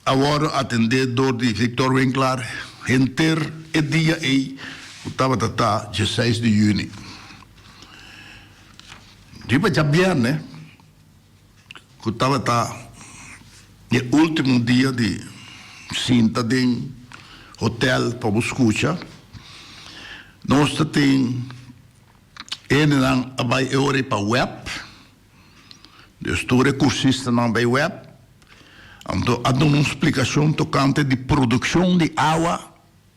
a wòrdu atendé dor di Victor Winklaar henter e dia ei ku tabata ta dieseis di yüni. Riba djabièrnè ku tabata e último dia di sinta den hotèl pa bo skucha, nos ta tin hendenan a bai e ora ei pa wèp. Dus tur e kursistanan bai wèp, anto a duna un splikashon tokante di produkshon di awa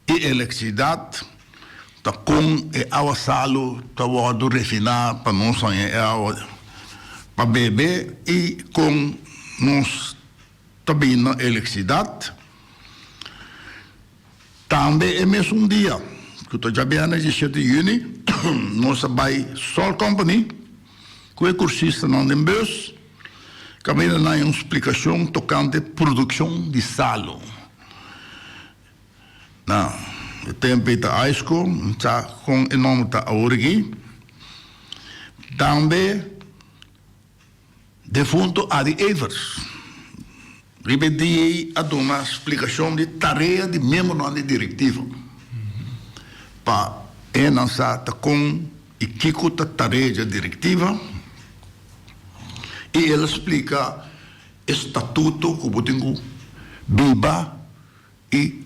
i elektrisidat, ta kon e awa salu ta wòrdu refiná pa nos haña e awa pa bebe i kon nos ta bini na elektrisidat. Tambe e mesun dia, ku ta djabièrnè diesshete di yüni, nos a bai Salt Company ku e kursistanan den bus kaminda nan un splikashon tokante produkshon di salu. Na e tempu ei ta Aisco, mi sa kon e nòmber ta awor aki. Tambe. Defunto Adi Evers riba e dia ei a duna splikashon di tarea di miembronan di direktiva pa e nan sa ta kon i kiko ta tarea dje direktiva i el a splika e statuto ku bo tin ku biba i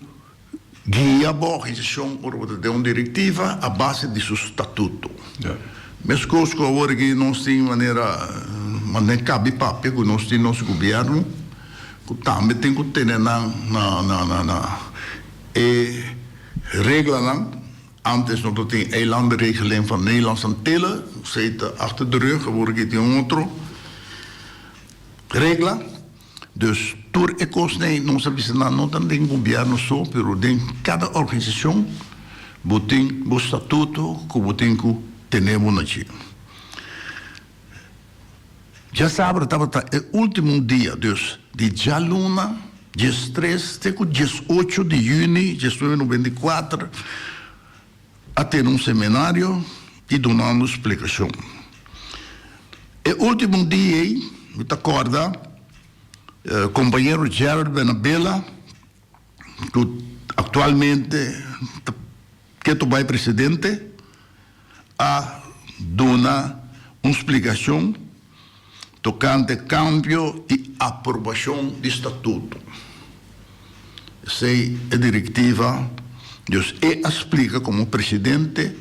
guia bo organisashon ora bo ta den un direktiva a base di su statuto. Meskos ku awor aki nos tin manera manera kabi papia ku nos tin nos gobièrnu ku tambe tin ku tene nan na na na e reglanan. Antes no ta tin eilandenregeling van Nederlandse Antillen, esei ta achter de rug, awor aki tin un otro regla. Dus tur e kosnan ei nos a bisa nan no ta den gobièrnu so pero den kada organisashon bo tin bo statuto ku bo tin ku tene bo na dje. Djasabra tabata e ultimo dia dus di djaluna 13 te ku 18 di yüni 1994 a tene un seminario i dunando splikashon. E ultimo dia ei mi ta kòrda kompañero Gerald Benabella ku aktualmente ta ketu bai presidente a duna un splikashon tokante kambio i aprobashon di statuto. Esei e direktiva, dus e a splika komo presidente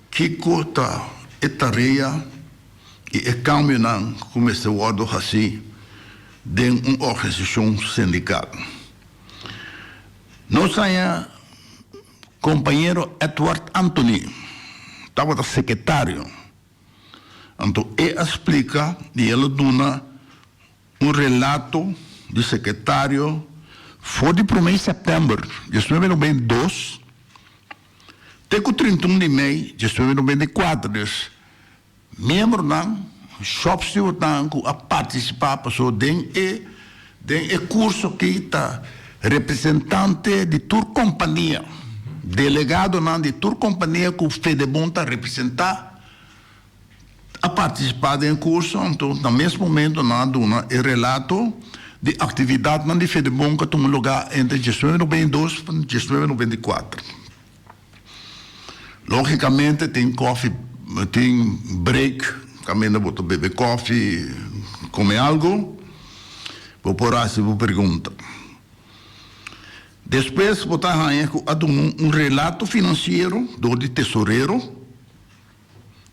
kiko ta e tarea i e kambionan ku mester wòrdu hasí den un organisashon sindikal. Nos haña kompañero Edward Anthony tabata sekretario. Anto e a splika i el a duna un relato di sekretario for di promé sèptèmber 1992 te ku 31 di mei 1994. Dus miembronan, shòpstewardnan ku a partisipá pasobra den e den e kurso aki ta representante di tur kompania, delegadonan di tur kompania ku Fedebon ta representá a partisipá den e kurso, anto na mes momento nan a duna e relato di aktividatnan di Fedebon ku a tuma lugá entre 1992 pa 1994. Lógikamente tin kòfi, tin break kaminda bo ta bebe kòfi, kome algu, bo por hasi bo pregunta. Despues bo ta haña ku a duna un relato finansiero dor di tesorero.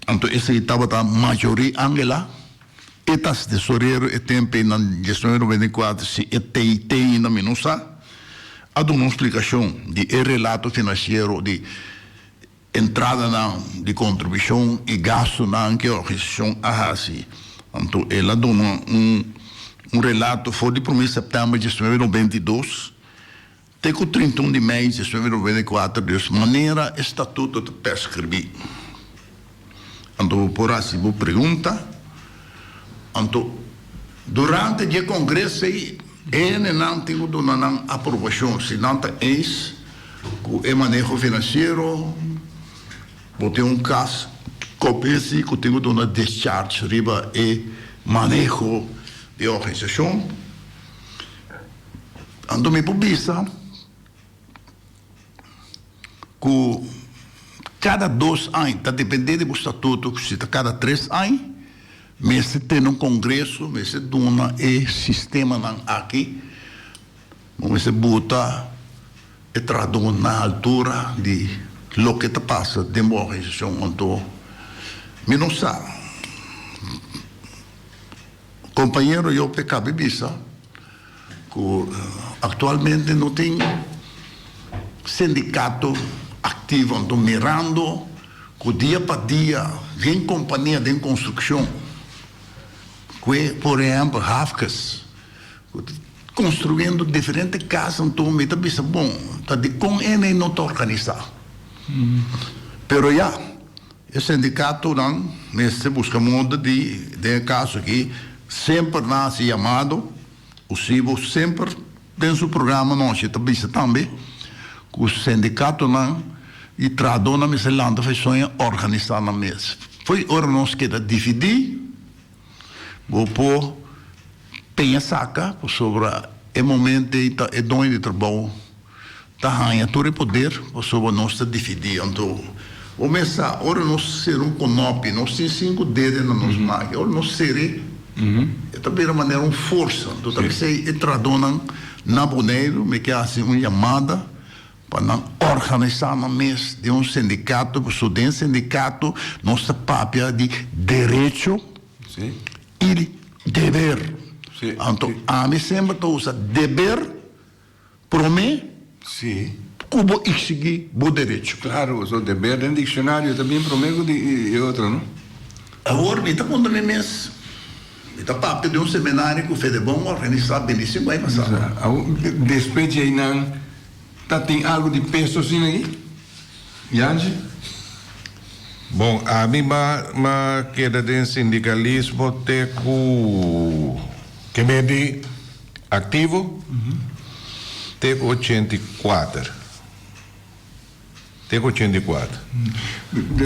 Anto esei tabata Majorie Angela, e ta tesorero e tempu ei na 1994, si e tei tei ainda mi no sa, a duna un splikashon di e relato finansiero di entradanan di kontribushon i gastunan ku e organisashon a hasi. Anto el a duna un un relato for di promé sèptèmber 1992 Te ku 31 di mei 1994, dus manera e statuto ta perskribí. Anto bo por hasi bo pregunta. Anto durante di e kongres ei, hendenan tin ku duna nan aprobashon si nan ta eens ku e maneho finansiero. Bo tin un kas kombensi ku tin ku duna discharge riba e maneho di e organisashon. Anto mi por bisa ku kada dos aña, ta depende di bo statuto si ta kada tres aña, mester tene un kongreso, mester duna e sistemanan aki, bo mester buta e trahadó na altura di loke ta pasa den bo organisashon. Anto mi no sa. Compañero Job e cabe bisa cu actualmente no tin sindicato activo anto mirando cu dia pa dia den compania den construccion cu e por ehempel Hafkes cu ta construyendo diferente cas anto mi ta bisa bon ta dicon ene no ta organisa pero ya. E sindikatonan mester buska moda di, den e kaso aki, semper nan hasi yamado, Usibo semper den su programa nochi ta bisa tambe ku sindikatonan i trahadónan mester lanta for e soña organisá nan mes. Fo'i ora nos keda dividí, bo por peña saka pasobra e momento ei ta e doño di trabou. Ta haña tur e poder pasobra nos ta dividí. Anto, bo mes sa, ora nos sera un konopi, nos tin sinku dede na nos man, i ora nos ser'é, e ta bira manera un forsa. Anto, ta p'esei e trahadónan na Boneiru mi ke hasi un yamada pa nan organisá nan mes den un sindikato, pasobra den sindikato nos ta papia di derecho i deber. Anto, ami semper ta usa deber. Promé ku bo eksigí bo derecho. Claro, so deber den diccionario ta bien promé ku di e otro, no? Awor mi ta puntra mi mes, mi ta papia di un seminario ku Fedebon a organisá 25 aña pasá. Awor, despues dje einan ta tin algu di peso asina aki? Yanchi? Bon, ami m'a keda den sindikalismo te ku ke mi di. Aktivo te ku 84. Te ku 84.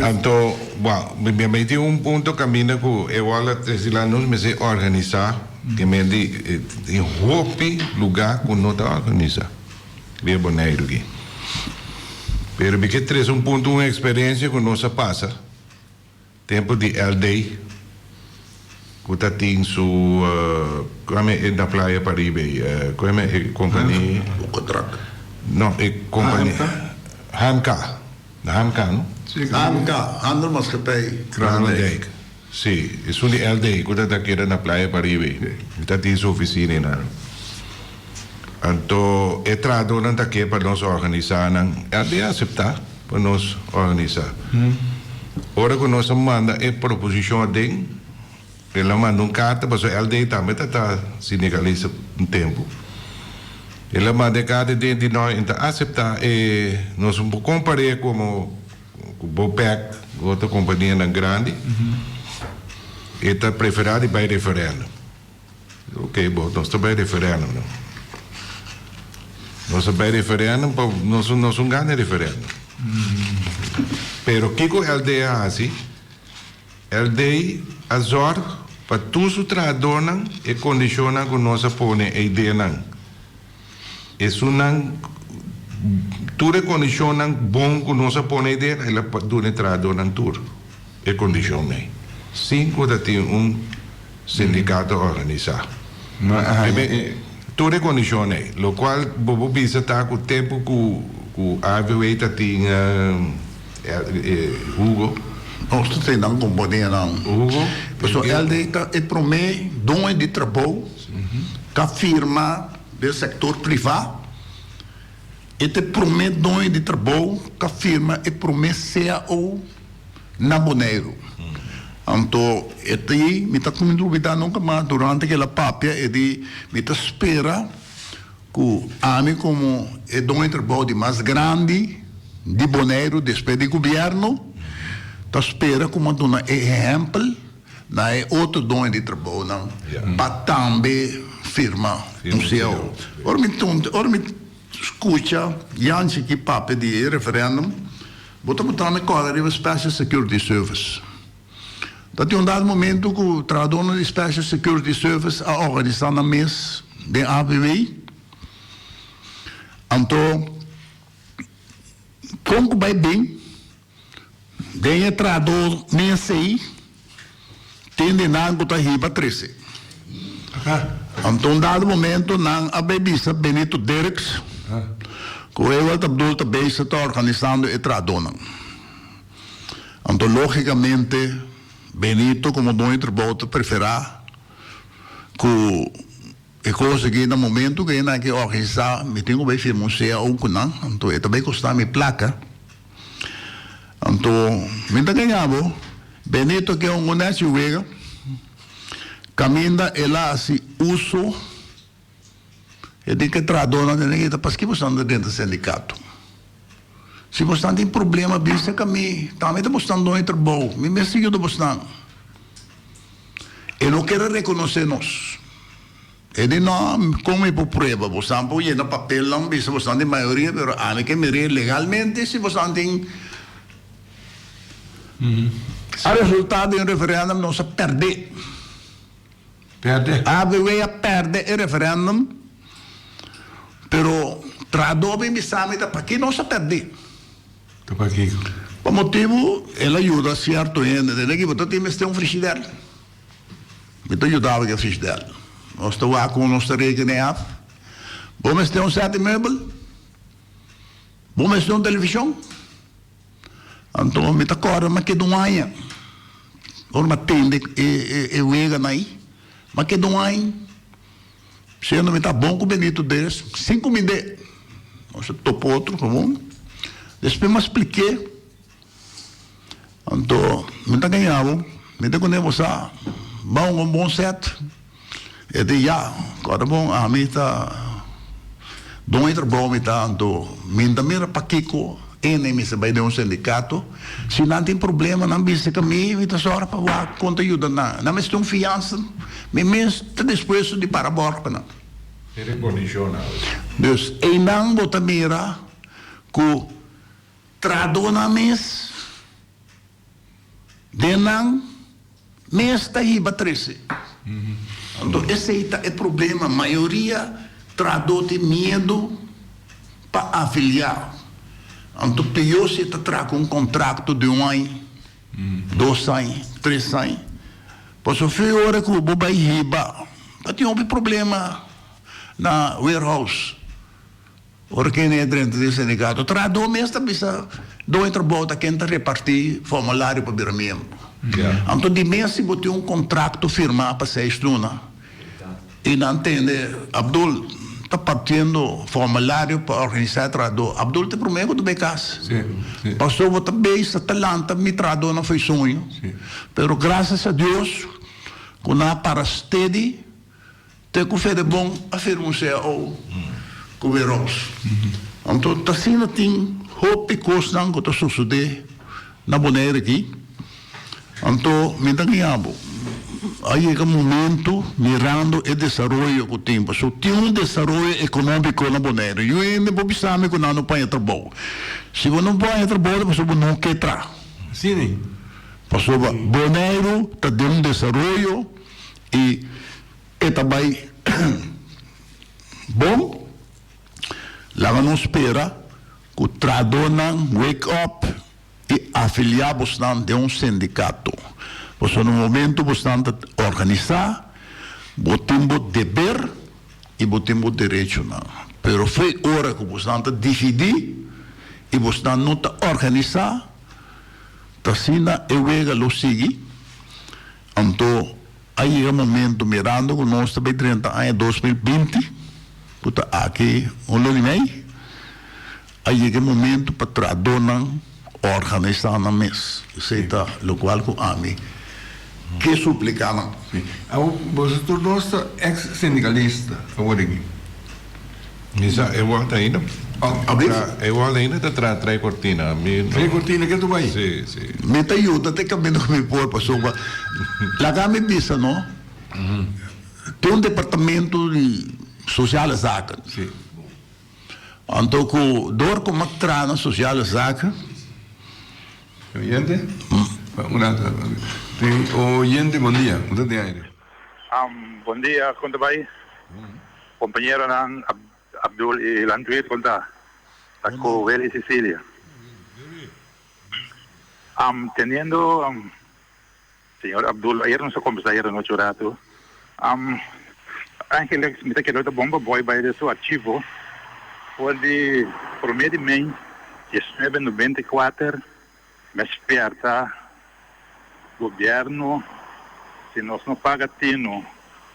Anto, bon, mi a meti un punto kaminda ku e wòrdu a trese la nos mester organisá, ke men di tin hopi lugá ku no ta organisá riba Boneiru aki. Pero mi ke trese un punto, un eksperensia ku nos a pasa. Tempu di LD ku ta tin su kueme e na playa pariba ei kueme e kompani Kontrak. No e kompani HMK na HMK no? HMK Handelmaatschappij Kralendijk. Si esun di LD ku ta ta keda na playa pariba ei ta tin su ofisina einan anto e trahadónan ta ke pa nos organisá nan LD a aseptá. Pa nos organisá. Ora ku nos a manda e proposishon aden, el a manda un karta, pasobra LD tambe ta ta sindikalista un tempu. El a manda e karta aden di no e ta aseptá e, nos no por kompar'é komo ku Bopec ku otro kompanianan grandi, e ta preferá di bai referèndum. Ok bo, nos ta bai referendum no. Nos ta bai referendum pa nos nos un gana referendum. Pero kiko LD a hasi? LD a zorg pa tur su trahadornan e kondishonnan ku nos a pone ei den nan. Esunnan tur e kondishonnan bon ku nos a pone ei den el a duna e trahadornan tur e kondishon ei sin ku ta tin un sindikato organisá. Tur e kondishon ei, lokual bo por bisa ta ku tempu ku ku AVW ta tin Hugo. Nos ta train nan kompanianan. Pasobra LD ta e promé doño di trabou ku a firma den sektor privá. E ta e promé doño di trabou ku a firma e promé cao na Boneiru. Anto e ta ei, mi ta kuminsá dubidá nunka mas durante ku el a papia e di mi ta spera ku ami komo e doño di trabou di mas grandi di Boneiru despues di gobièrnu ta spera ku mi a duna e ehèmpel na e otro doño di trabounan pa tambe firma un cao. Ora mi ora mi skucha Janchi ki papia di e referèndum bo ta puntra mi kòrda riba Special Security Service. Ta tin un dado momento ku trahadónan di Special Security Service a organisá nan mes den ABW. Anto kon ku bai bin den e trahadó mes ei tin di nan ku ta hiba trese. Anto un dado momento nan a bai bisa Benito Dirks ku Ewald Abdul ta bezig ta organisando e trahadónan. Anto lógikamente Benito komo doño di trabou ta preferá ku e kos aki na momentu ku e nan ke organisá mi tin ku bai firma un cao ku nan anto e ta bai kosta mi plaka. Anto mi ta gaña bo Benito ke un nechi wega kaminda el a hasi uso E tin ke trahadónan tene ke ta paski boso ta drenta sindikato. Si boso tin problema bisa ka mi, tambe ta boso doño trabou, mi mester yuda boso. E no kere rekonosé nos. E di no, kon mi por prueba? Boso por yena papelnan bisa boso tin mayoria, pero ami ke mir'é legalmente si boso tin. A resultá den referèndum nos a pèrdè. Perde. ABW a perde e referendum, pero trahadó bin bisa mi ta paki nos a perde. Ta pakiko? Pa motibu el a yuda sierto hende. Den aki bo ta tin mester un frishider. Mi ta yuda bo ku e frishider. Nos ta wak kon nos ta rekene af. Bo mester un sèt di meubel? Bo mester un televishon? Anto mi ta kòrda mi a keda un aña. Ora mi a tende e weganan ei, mi a keda un aña siendo mi ta bon ku Benito Des sin kumind'é. Nos a topa otro gewoon. Despues mi a splik'é. Anto mi ta gaña bo, mi ta kuné bo sa ba un bon sèt. E di ya, kòrda bon ami ta don e trabou mi ta anto mi no ta mira pakiko ene mester bai den un sindikato. Si nan tin problema nan bisa ku mi, mi ta sòru pa wak kon ta yuda nan. Nan mester un fiansa, mi mes ta dispuesto di para bòrg pa nan. Dus einan bo ta mira ku trahadónan mes. Den nan mes ta hiba trese. Anto esei ta e problema, mayoria trahadó tin miedu pa afiliá. Anto pió si e ta traha ku un kontrakto di un aña, dos aña, tres aña. Pasobra fe ora ku bo bai hiba, ta tin hopi problema na warehouse. Ora ken e drenta den sindikato, trahadó mes ta bisa don e trabou ta ken ta repartí formulario pa bira miembro. Anto di mes si bo tin un kontrakto firmá pa seis luna i nan tende Abdul ta partiendo formulario pa organisá e trahadó, Abdul ta e promé ku ta bai kas. Pasobra bo ta bisa ta lanta mi trahadónan fo'i soño. Pero grasias a Dios ku nan a para steady. Te ku Fedebon a firma un cao ku Weros. Anto ta asina tin hopi kosnan ku ta sosodé na Bonaire aki. Anto mi ta guia bo. A yega momento mirando e desaroyo ku tin. Pasobra tin un desaroyo ekonómiko na Bonaire. Yu hende por bisa mi ku nan no paña trabou. Si bo no paña trabou ta pasobra bo no ke traha. Pasobra Boneiru ta den un desaroyo. I e ta bai bon. Laga nos spera ku trahadónan wake up i afiliá bosnan den un sindikato. Pasobra na momento bosnan ta organisá, bo tin bo deber i bo tin bo derechonan. Pero fo'i ora ku bosnan ta dividí i bosnan no ta organisá. Ta asina e wega lo sigui. Anto a yega momento mirando ku nos ta bay drenta aña 2020 ku ta aki un luna i mei, a yega e momento pa trahadónan organisá nan mes. Esei ta lokual ku ami ke supliká nan. Sí. Awor boso tur dos ta ex sindikalista awor aki. Mi sa e wòrd ainda. E wòrd ainda ta traha trai kortina. Mi no. Trai kortina ke tu bai? Sí, sí. Mi ta yuda te kaminda ku mi por pasobra laga mi bisa no tin un departamento di sociale zaken. Sí. Anto ku dor ku mi a traha na sociale zaken. Oyente? Un rato. Tin oyente bon dia. Bo ta den aire. Bon dia, kon ta bai? Compañeronan Abdul y Landweer con ta? Ta cu Willy Cecilia. Teniendo señor Abdul, ayer nos a conversa ayer anochi un rato. Angelix, mi ta kere ta bon pa boy bay den su archivo for di prome di mei diesnuebe noventa y kuater me spierta gobierno si nos no paga tino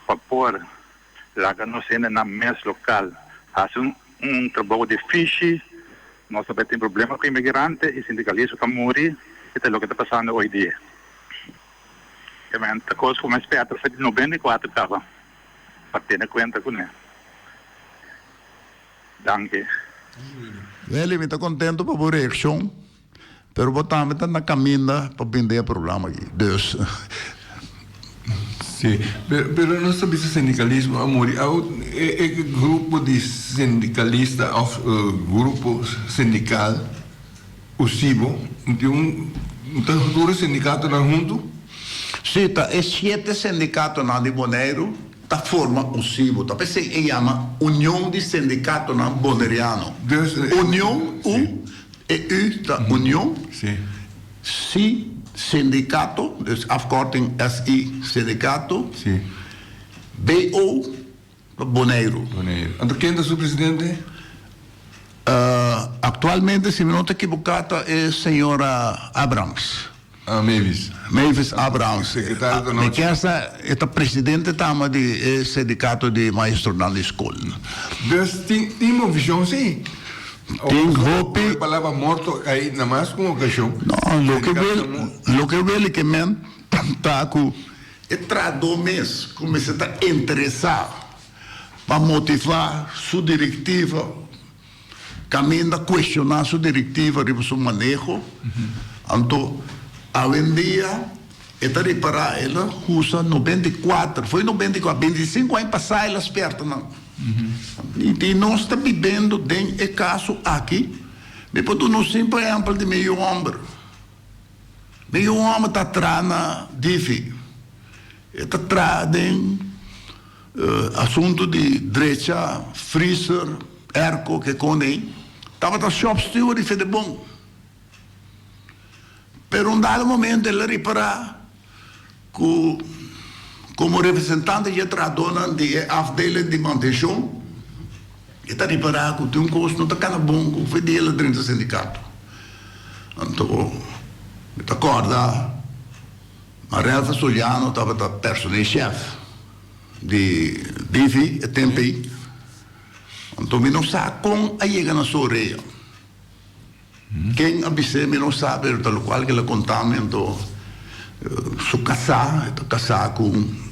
pa por Laga nos hendenan mes lokal hasi un trabou di fishi. Nos ta bai tin problema ku inmigrante i sindikalismo ta muri i ta loke ta pasando hoy dia. E men ta kos ku mes pèrdè for di 94 kaba pa tene kuenta kuné. Danki. Welly, mi ta kontento pa bo reakshon. Pero bo tambe ta na caminda pa bin den e programa aki. Dus. Sí, pero nos ta bisa sindicalismo a muri. Awo e e grupo di sindicalista of grupo sindical USIBO tin un ta tur e sindicatonan hunto? Sí, ta e siete sindicatonan di Boneiru ta forma USIBO. Ta p'esei e yama Union di Sindicatonan Boneriano. Dus. Union, U. E U ta union, si sindicato, dus afkorting SI sindicato, BO ta Boneiru. Boneiru. Anto ken ta su presidente? Actualmente si mi no ta ekiboká ta e señora Abrams. Ah, Mavis. Mavis Abrams. Secretario ta Mi nochi. kier sa e ta presidente tama di e sindicato di maestronan di skol. Dus tin tin movishon si. Tin hopi. E palabra morto a kai na mas ku un okashon. No, loke wil loke wil ke men ta ku e trahadó mes ku mester ta interesá pa motivá su direktiva. Caminda cuestiona su directiva riba su maneho, anto awendia e ta ripara el a usa 94, foi 94, 25 aña pasa el a spierta nan. Y nos ta bibendo den e caso aki, mi por duna un simpel ehempel di mi yu homber. Mi yu homber ta traha na Divi, e ta traha den. Asuntu di drecha freezer, airco ke kon ei, tabata shop steward di Fedebon. Pero un dado momento el a ripará ku komo representante dje trahadónan di e afdeling di mantenshon, e ta ripará ku tin un kos no ta kana bon ku Fede el a drenta sindikato. Anto mi ta kòrda. Marelva Soliano tabata personeel chef di Divi e temp ei. Anto mi no sa kon a yega na su orea. Ken a bis'é mi no sa, pero ta lokual ke el a konta mi. Anto su kasá, e ta kasá ku un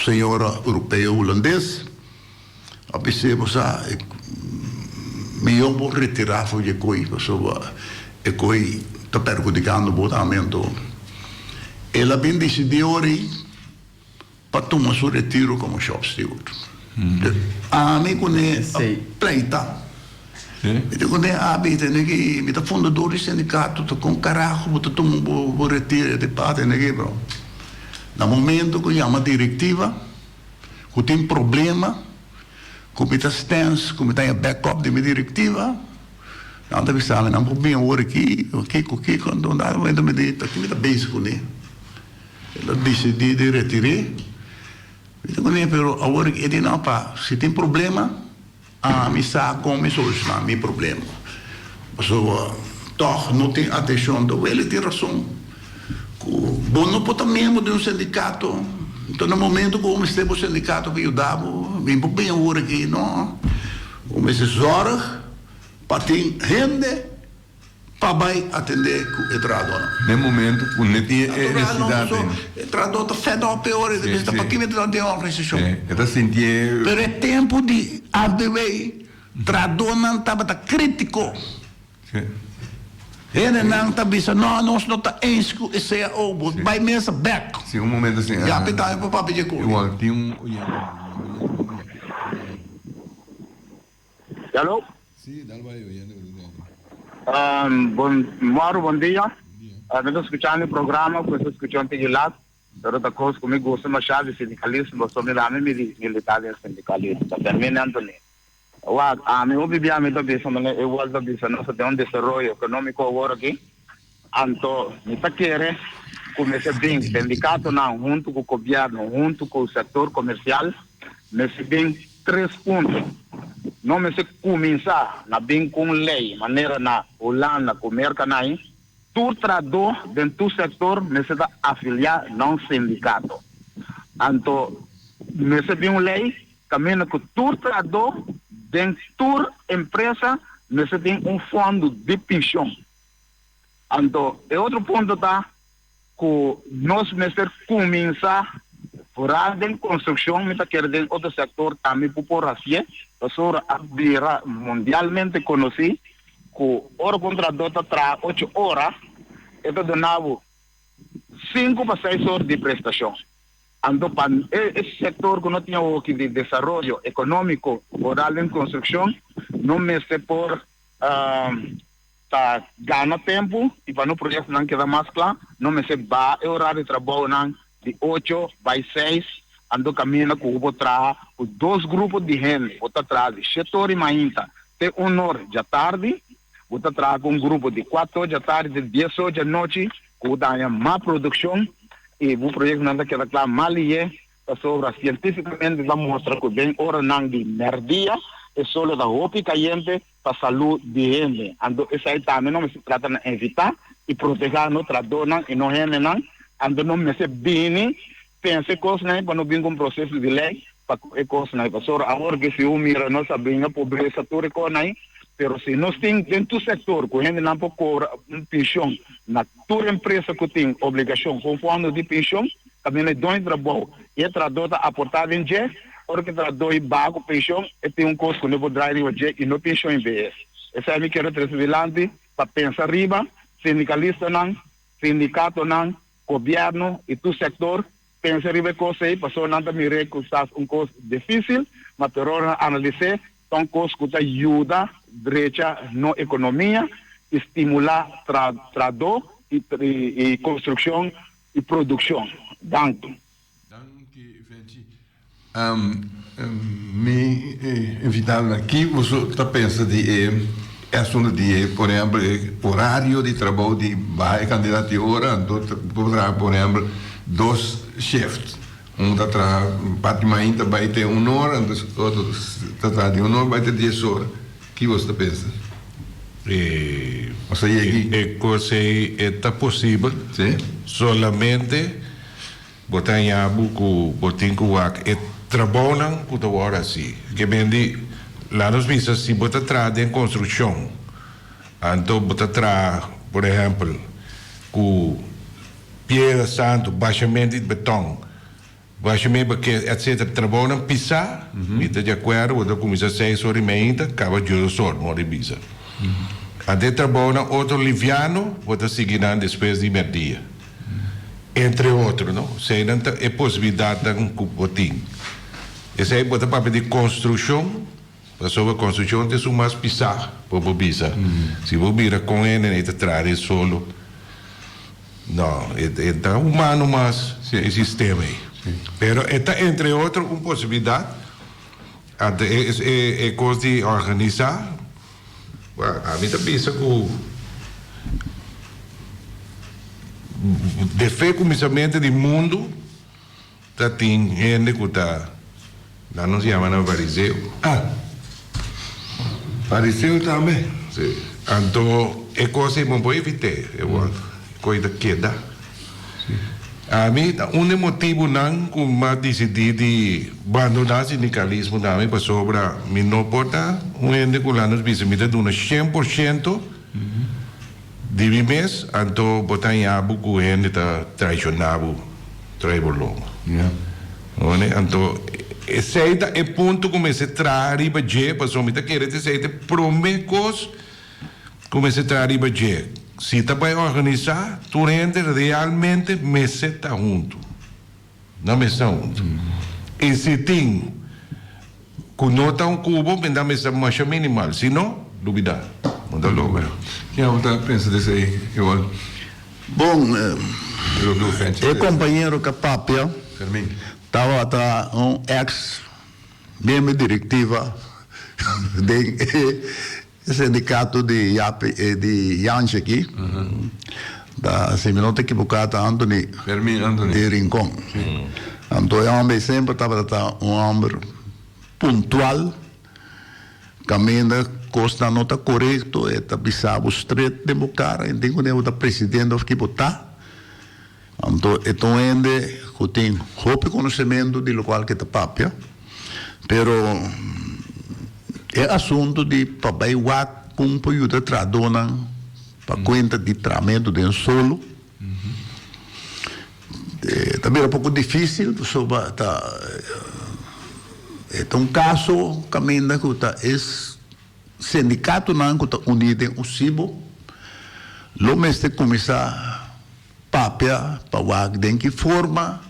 señora europeo hulandes, a bis'é, Bo sa, mihó bo retirá for di e koi, pasobra e koi ta perhudikando bo tambe. Anto el a bin disidí ora ei pa tuma su retiro komo shop steward. Ami kuné a pleita. Mi ta kuné, Abi, tene ki mi ta fundador di sindikato, ta kon karaho bo ta tuma bo retiro? E di, Pa, tene ki, bro. Na momento ku yama direktiva, ku tin problema, ku mi ta stens, ku mi ta haña backup di mi direktiva, nan ta bisa mi, nan por bin awor aki, kiko, kiko, anto un dado momento mi di, ta ki mi ta bezig kuné? El a disidí di retir'é. Mi ta kuné, pero awor e di no pa, si tin problema, ami sa kon mi solushoná mi problema. Pasobra tòg no tin atenshon, ta wele tin rason. Ku bo no por ta miembro di un sindikato, enton na momento ku bo mester bo sindikato pa yuda bo, mi por bin awor aki, no. Bo mester zòrg pa tin hende pa bai atendé ku e trahadónan. Den momento ku no tin e nesesidat ei. E trahadó ta fed up e ora, e ta bisa ta pakiko mi ta den organisashon. E ta sinti e. Pero e tempu di ADW, trahadónan tabata krítiko. Hendenan ta bisa, No, nos no ta eens ku e cao, bo bai mesa bek. Si, un momento si. Ya pi tambe por papia dje kos. Igual, tin un oyente. Hello. Si, dal bai oyente ku ta tende. Bon mòru, bon dia. Mi ta skuchando e programa ku mi ta skucha un tiki lat, pero ta kos ku mi gusta mashá di sindikalismo, pasobra mi lami militá den sindikalismo. Ta Fermin Anthony. Wak, ami hopi bia mi ta bisa manera Ewald ta bisa nos ta den un desaroyo economico awor aki, anto mi ta kere cu mester bin sindicatonan hunto cu gobierno, hunto cu sector comercial, mester bin tres punto. No mester cuminsa na bin cu un ley manera na Hulanda cu Merca nan, tur trahador den tur sector mester ta afilia na un sindicato. Anto mester bin un ley Kaminda ku tur trahadó den tur empresa mester tin un fondo di penshon. Anto e otro punto ta ku nos mester kuminsá foral den konstrukshon, mi ta kere den otro sektor tambe por por hasié, pasobra a bira mundialmente konosí ku ora ku un trahadó ta traha ocho ora e ta duna bo sinku pa seis ora di prestashon. Anto pa e sektor ku no tin awoki di desaroyo ekonómiko foral den konstrukshon no mester por ta gana tempu i pa no proyektonan keda mas kla no mester baha e orario di trabounan di ocho bai seis anto kaminda ku bo por traha ku dos grupo di hende bo ta traha di shete ora di mainta te un or djatardi bo ta traha ku un grupo di kuater or djatardi te dies or djanochi ku bo ta haña mas produkshon i bo proyektonan ta keda kla mas lihé pasobra sientífikamente ta mustra ku den oranan di mèrdia e solo ta hopi kayente pa salú di hende. Anto esei tambe no mester trata na evitá i protehá no trahadónan i no hendenan. Anto no mester bini pensa e kosnan ei pa no bin ku un proseso di lei pa ku e kosnan ei. Pasobra awor ke si bo mira nos a bringa pobresa tur e kosnan ei, pero si nos tin den tur sektor ku hendenan por kobra un penshon na tur empresa ku tin obligashon ku un fondo di penshon, kaminda e doño di trabou i e trahadó ta aportá den dje, ora ku e trahadó i baha ku penshon e tin un kos ku no por drai riba dje i no penshon i behes. Esei mi kere trese dilanti pa pensa riba, sindikalistanan, sindikatonan, gobièrnu i tur sektor pensa riba e kos ei pasobra nan ta mir'é ku sa un kos difísil, ma pero ora nan analis'é ta un kos ku ta yuda drecha no ekonomia i stimulá trahadó i konstrukshon i produkshon. Danki. Danki Venchi. Mi invitadonan aki boso ta pensa di e asunto di e por ehempel e orario di trabou di baha e kantidat di ora anto bo traha por ehempel dos shift un ta traha parti mainta bai te un ora anto otro ta traha di un ora bai te dies ora ki boso ta pensa? E e kos ei e ta posibel solamente Bo ta haña bo ku bo tin ku wak e trabounan ku ta wòrdu hasi. Ke men di, laat nos bisa si bo ta traha den konstrukshon, anto bo ta traha, por ehèmpel, ku piedra santu, bashament di betòn, bashament baket, etsetera, trabounan pisá, mi ta di akuerdo, bo ta kuminsá seis ora i meinta, kaba diodos or, mor di bisa. Anto e trabounan otro liviano, bo ta sigui nan despues di mèrdia. Entre otro, no? Eseinan ta e posibilidatnan ku bo tin. Esei bo ta papia di konstrukshon, pasobra konstrukshon ta esun mas pisá, por bo bisa. Si bo mira kon hende ei ta traha den solo, no, e ta humano mas e sistema ei. Pero e ta entre otro un posibilidat, anto e kos di organisá. Bueno, ami ta bisa ku defe kuminsamentu di mundu ta tin hende ku ta, nan nos yama nan fariseo. Ah, fariseo tambe? Si. Anto e kos ei bo no por evit'é, e wòrdu, e kos ei ta keda. Ami ta un di motibunan ku mi a disidí di bandoná sindikalismo tambe pasobra mi no por ta un hende ku lanos bisa mi ta duna 100% di mi mes anto bo ta haña bo ku hende ta traishoná bo trae bo lomo. Anto esei ta e punto ku mester traha riba dje pasobra mi ta kere esei ta e promé kos Ku mester ta riba dje. Si ta bai organisá, tur hende realmente mester ta huntu. Nan mester ta huntu. I si tin ku no ta un kubo, nan mester ta masha minimal. Si no, lubidá. No ta logra. Kian bo ta pensa di esei, Ewald? Bon, e kompañero ku a papia tabata un eks miembro direktiva den e E sindikato di Yapi e di Janshi aki ta, si mi no ta ekiboká, ta Anthony di Rincon. Anto e hòmber ei semper tabata ta un hòmber puntual, kaminda kosnan no ta korekto e ta bisa bo stret den bo kara, e tin ku bo ta presidente òf ki bo ta. Anto e ta un hende ku tin hopi konosementu di lokual ke ta papia, pero e asuntu di pa bai wak kon por yuda trahadónan pa kuenta di trahamentu den solo ta bira poko difísil pasobra ta e ta un kaso kaminda ku ta e sindikatonan ku ta uní den un sibo lo mester kuminsá. Papia pa wak den ki forma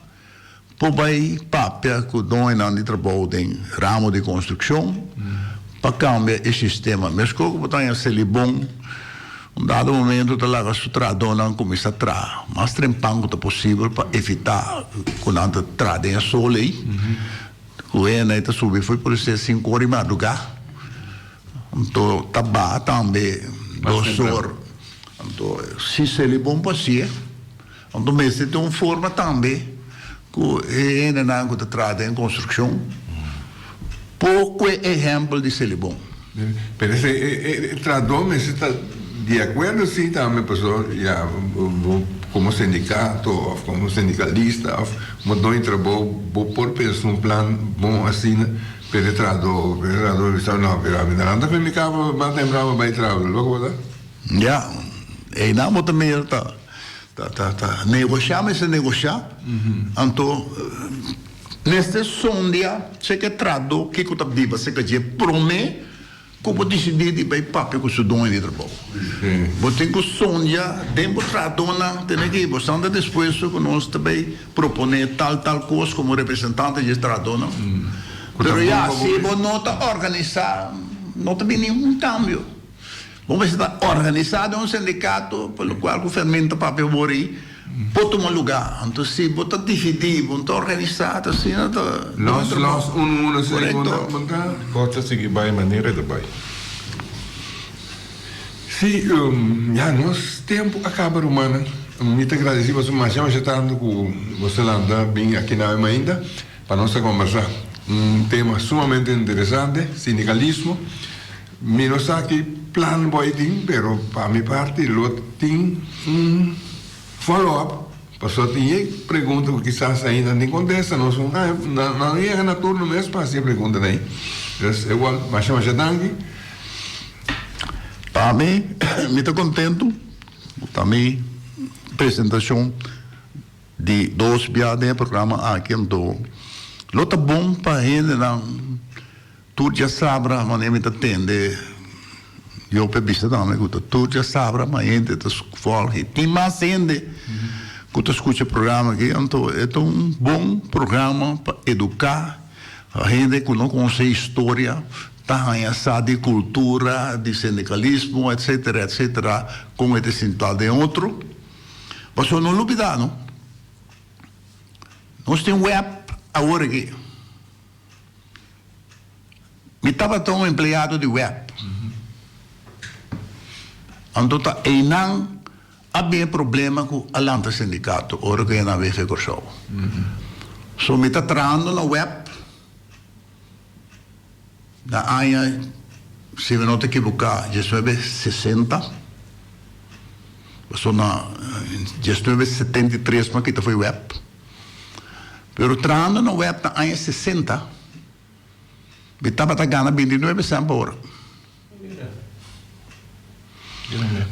por bai papia ku doñonan di trabou den ramo di konstrukshon pa kambia e sistema. Meskos ku bo ta haña Selibon un dado momento ta laga su trahadónan kuminsá traha mas trempan ku ta posibel pa evitá ku nan ta traha den e sol ei. Ku hende ta subi fo'i por ser sinku ora di mardugá. Anto ta baha tambe dos or. Anto si seli bon pa hacié, anto mester tin un forma tambe cu e hendenan cu ta traha den construccion por cue ehempel di seli bon. Pero ese e trahador mester ta di acuerdo si tambe pasobra ya bo como sindicato of como sindicalista of como doño di trabou bo por pensa un plan bon asina. Pero e trahadó, pero e trahadó a bisa, No, pero ami nan ta fin mi kaba mas temprano pa bai traha, loko bo ta? Ya, einan bo ta mira ta ta ta ta negoshá mester negoshá, anto mester sondia seka e trahadó kiko ta biba seka dje promé Ku bo disidí di bai papia ku su doño di trabou? Bo tin ku sondia den bo trahadónan tene ki bo esnan ta dispuesto ku nos ta bai proponé tal tal kos komo representante di e trahadónan. Pero ya, si bo no ta organisá, no ta bini ningun kambio. Bo mester ta organisá den un sindikato, pa lokual ku Fermin ta papia awor ei. Por tuma lugá. Anto si bo ta dividí, bo no ta organisá, ta asina ta Los, los, unu, unu, asina ku Korekto. bo ta. Kos ta sigui bai manera e ta bai. Sí, ya nos tempu a kaba rumannan. Mi ta gradisí boso masha masha tantu ku boso lanta bin aki na awe mainta pa nos ta kombersá un tema sumamente interesante, sindikalismo. Mi no sa ki plan bo a tin, pero pa mi parti lo tin un follow up, pasobra tin e pregunta ku kisas ainda no tin kontesta, nos nan no yega na turno mes pa hasi e preguntanan ei. Dus igual, masha masha danki. Pa mi, mi ta kontentu ku ta mi presentashon di dos bia den e programa aki, anto lo ta bon pa hendenan. Tur djasabra manera mi ta tende Jope bisa tambe ku ta tur djasabra ma hende ta volg i tin mas hende ku ta skucha e programa aki anto e ta un bon programa pa eduká hende ku no konosé historia ta haña sa di kultura di sindikalismo etsetera etsetera kon e ta sintá den otro pasobra no lubidá no nos tin web awor aki. Mi tabata un empleado di web. Anto ta einan a bin e problema ku a lanta sindikato ora ku e na WG Kòrsou. So mi ta trahando na web na aña, si mi no ta ekiboká, diesnuebe sesenta. Pasobra na. 1973 m'a kita fo'i web. Pero trahando na web na aña 60, mi tabata gana 29 cent pa ora.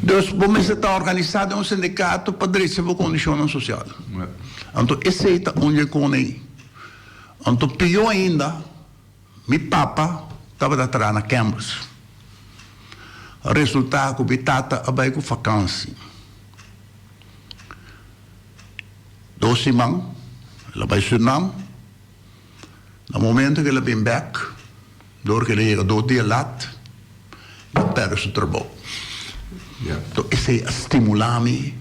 Dus bo mester ta organisá den un sindikato pa drecha bo kondishonnan sosial. Anto esei ta un dje kon ei. Anto pió ainda, mi papa tabata traha na Campbell's. A resultá ku mi tata a bai ku fakansi. Dos siman, el a bai Surinam. Na momento ku el a bin bèk, dor ku el a yega dos dia lat, el a pèrdè su trabou. Enton esei a stimulá mi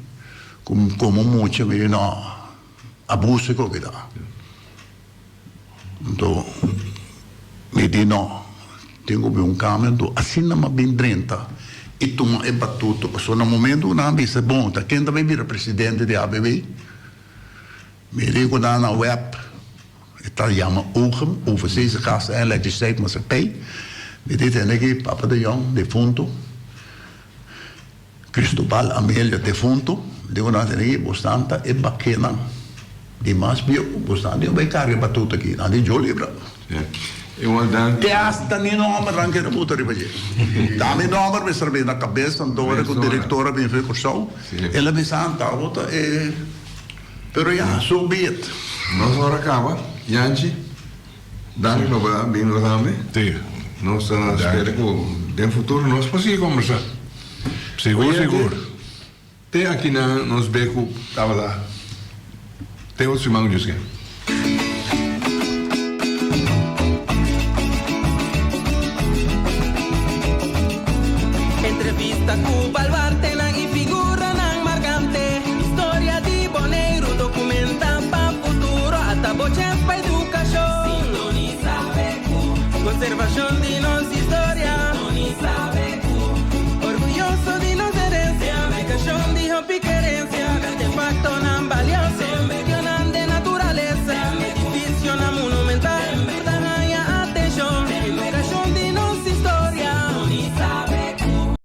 ku komo mucha mi di no, abuso ku ta. Enton mi di no, tin ku bin un kambio. Enton asina mi a bin drenta i tuma e batuta pasobra na momento ku nan a bisa bon ta ken ta bai bira presidente di ABB? Mi di ku nan na web e ta yama OGEM, Overzeese Gas en Elektriciteit Maatschappij. Mi di tende ki papa de Jong, defunto, Cristobal Amelia, defunto, mi di ku nan tende ki bosnan ta e bakenan di mas bieu, bosnan tin ku bai karga e batuta aki. Nan di djo libra. Te hasta mi nomber nan kere buta riba dje. Ta mi nomber mester bin na kabes, anto ora ku direktor a bin for Kòrsou, el a bisa anta bo ta e. Pero ya, so be it. Nos ora kaba, Yanchi, danki pa bo a bin nos tambe. Sí. Nos ta spera ku den futuro nos por sigui kombersá. Sigur, sigur. Te akinan nos be ku tabata te otro siman ku Dios ke. Entrevista ku baluartenan i figuranan markante. Historia di Boneiru dokumenta pa futuro. Ata bo chèns pa edukashon. Sintonisa BQ. Konservashon di nos historia. Sintonisa BQ. Orguyoso di nos herensia. Edukashon di hopi ke.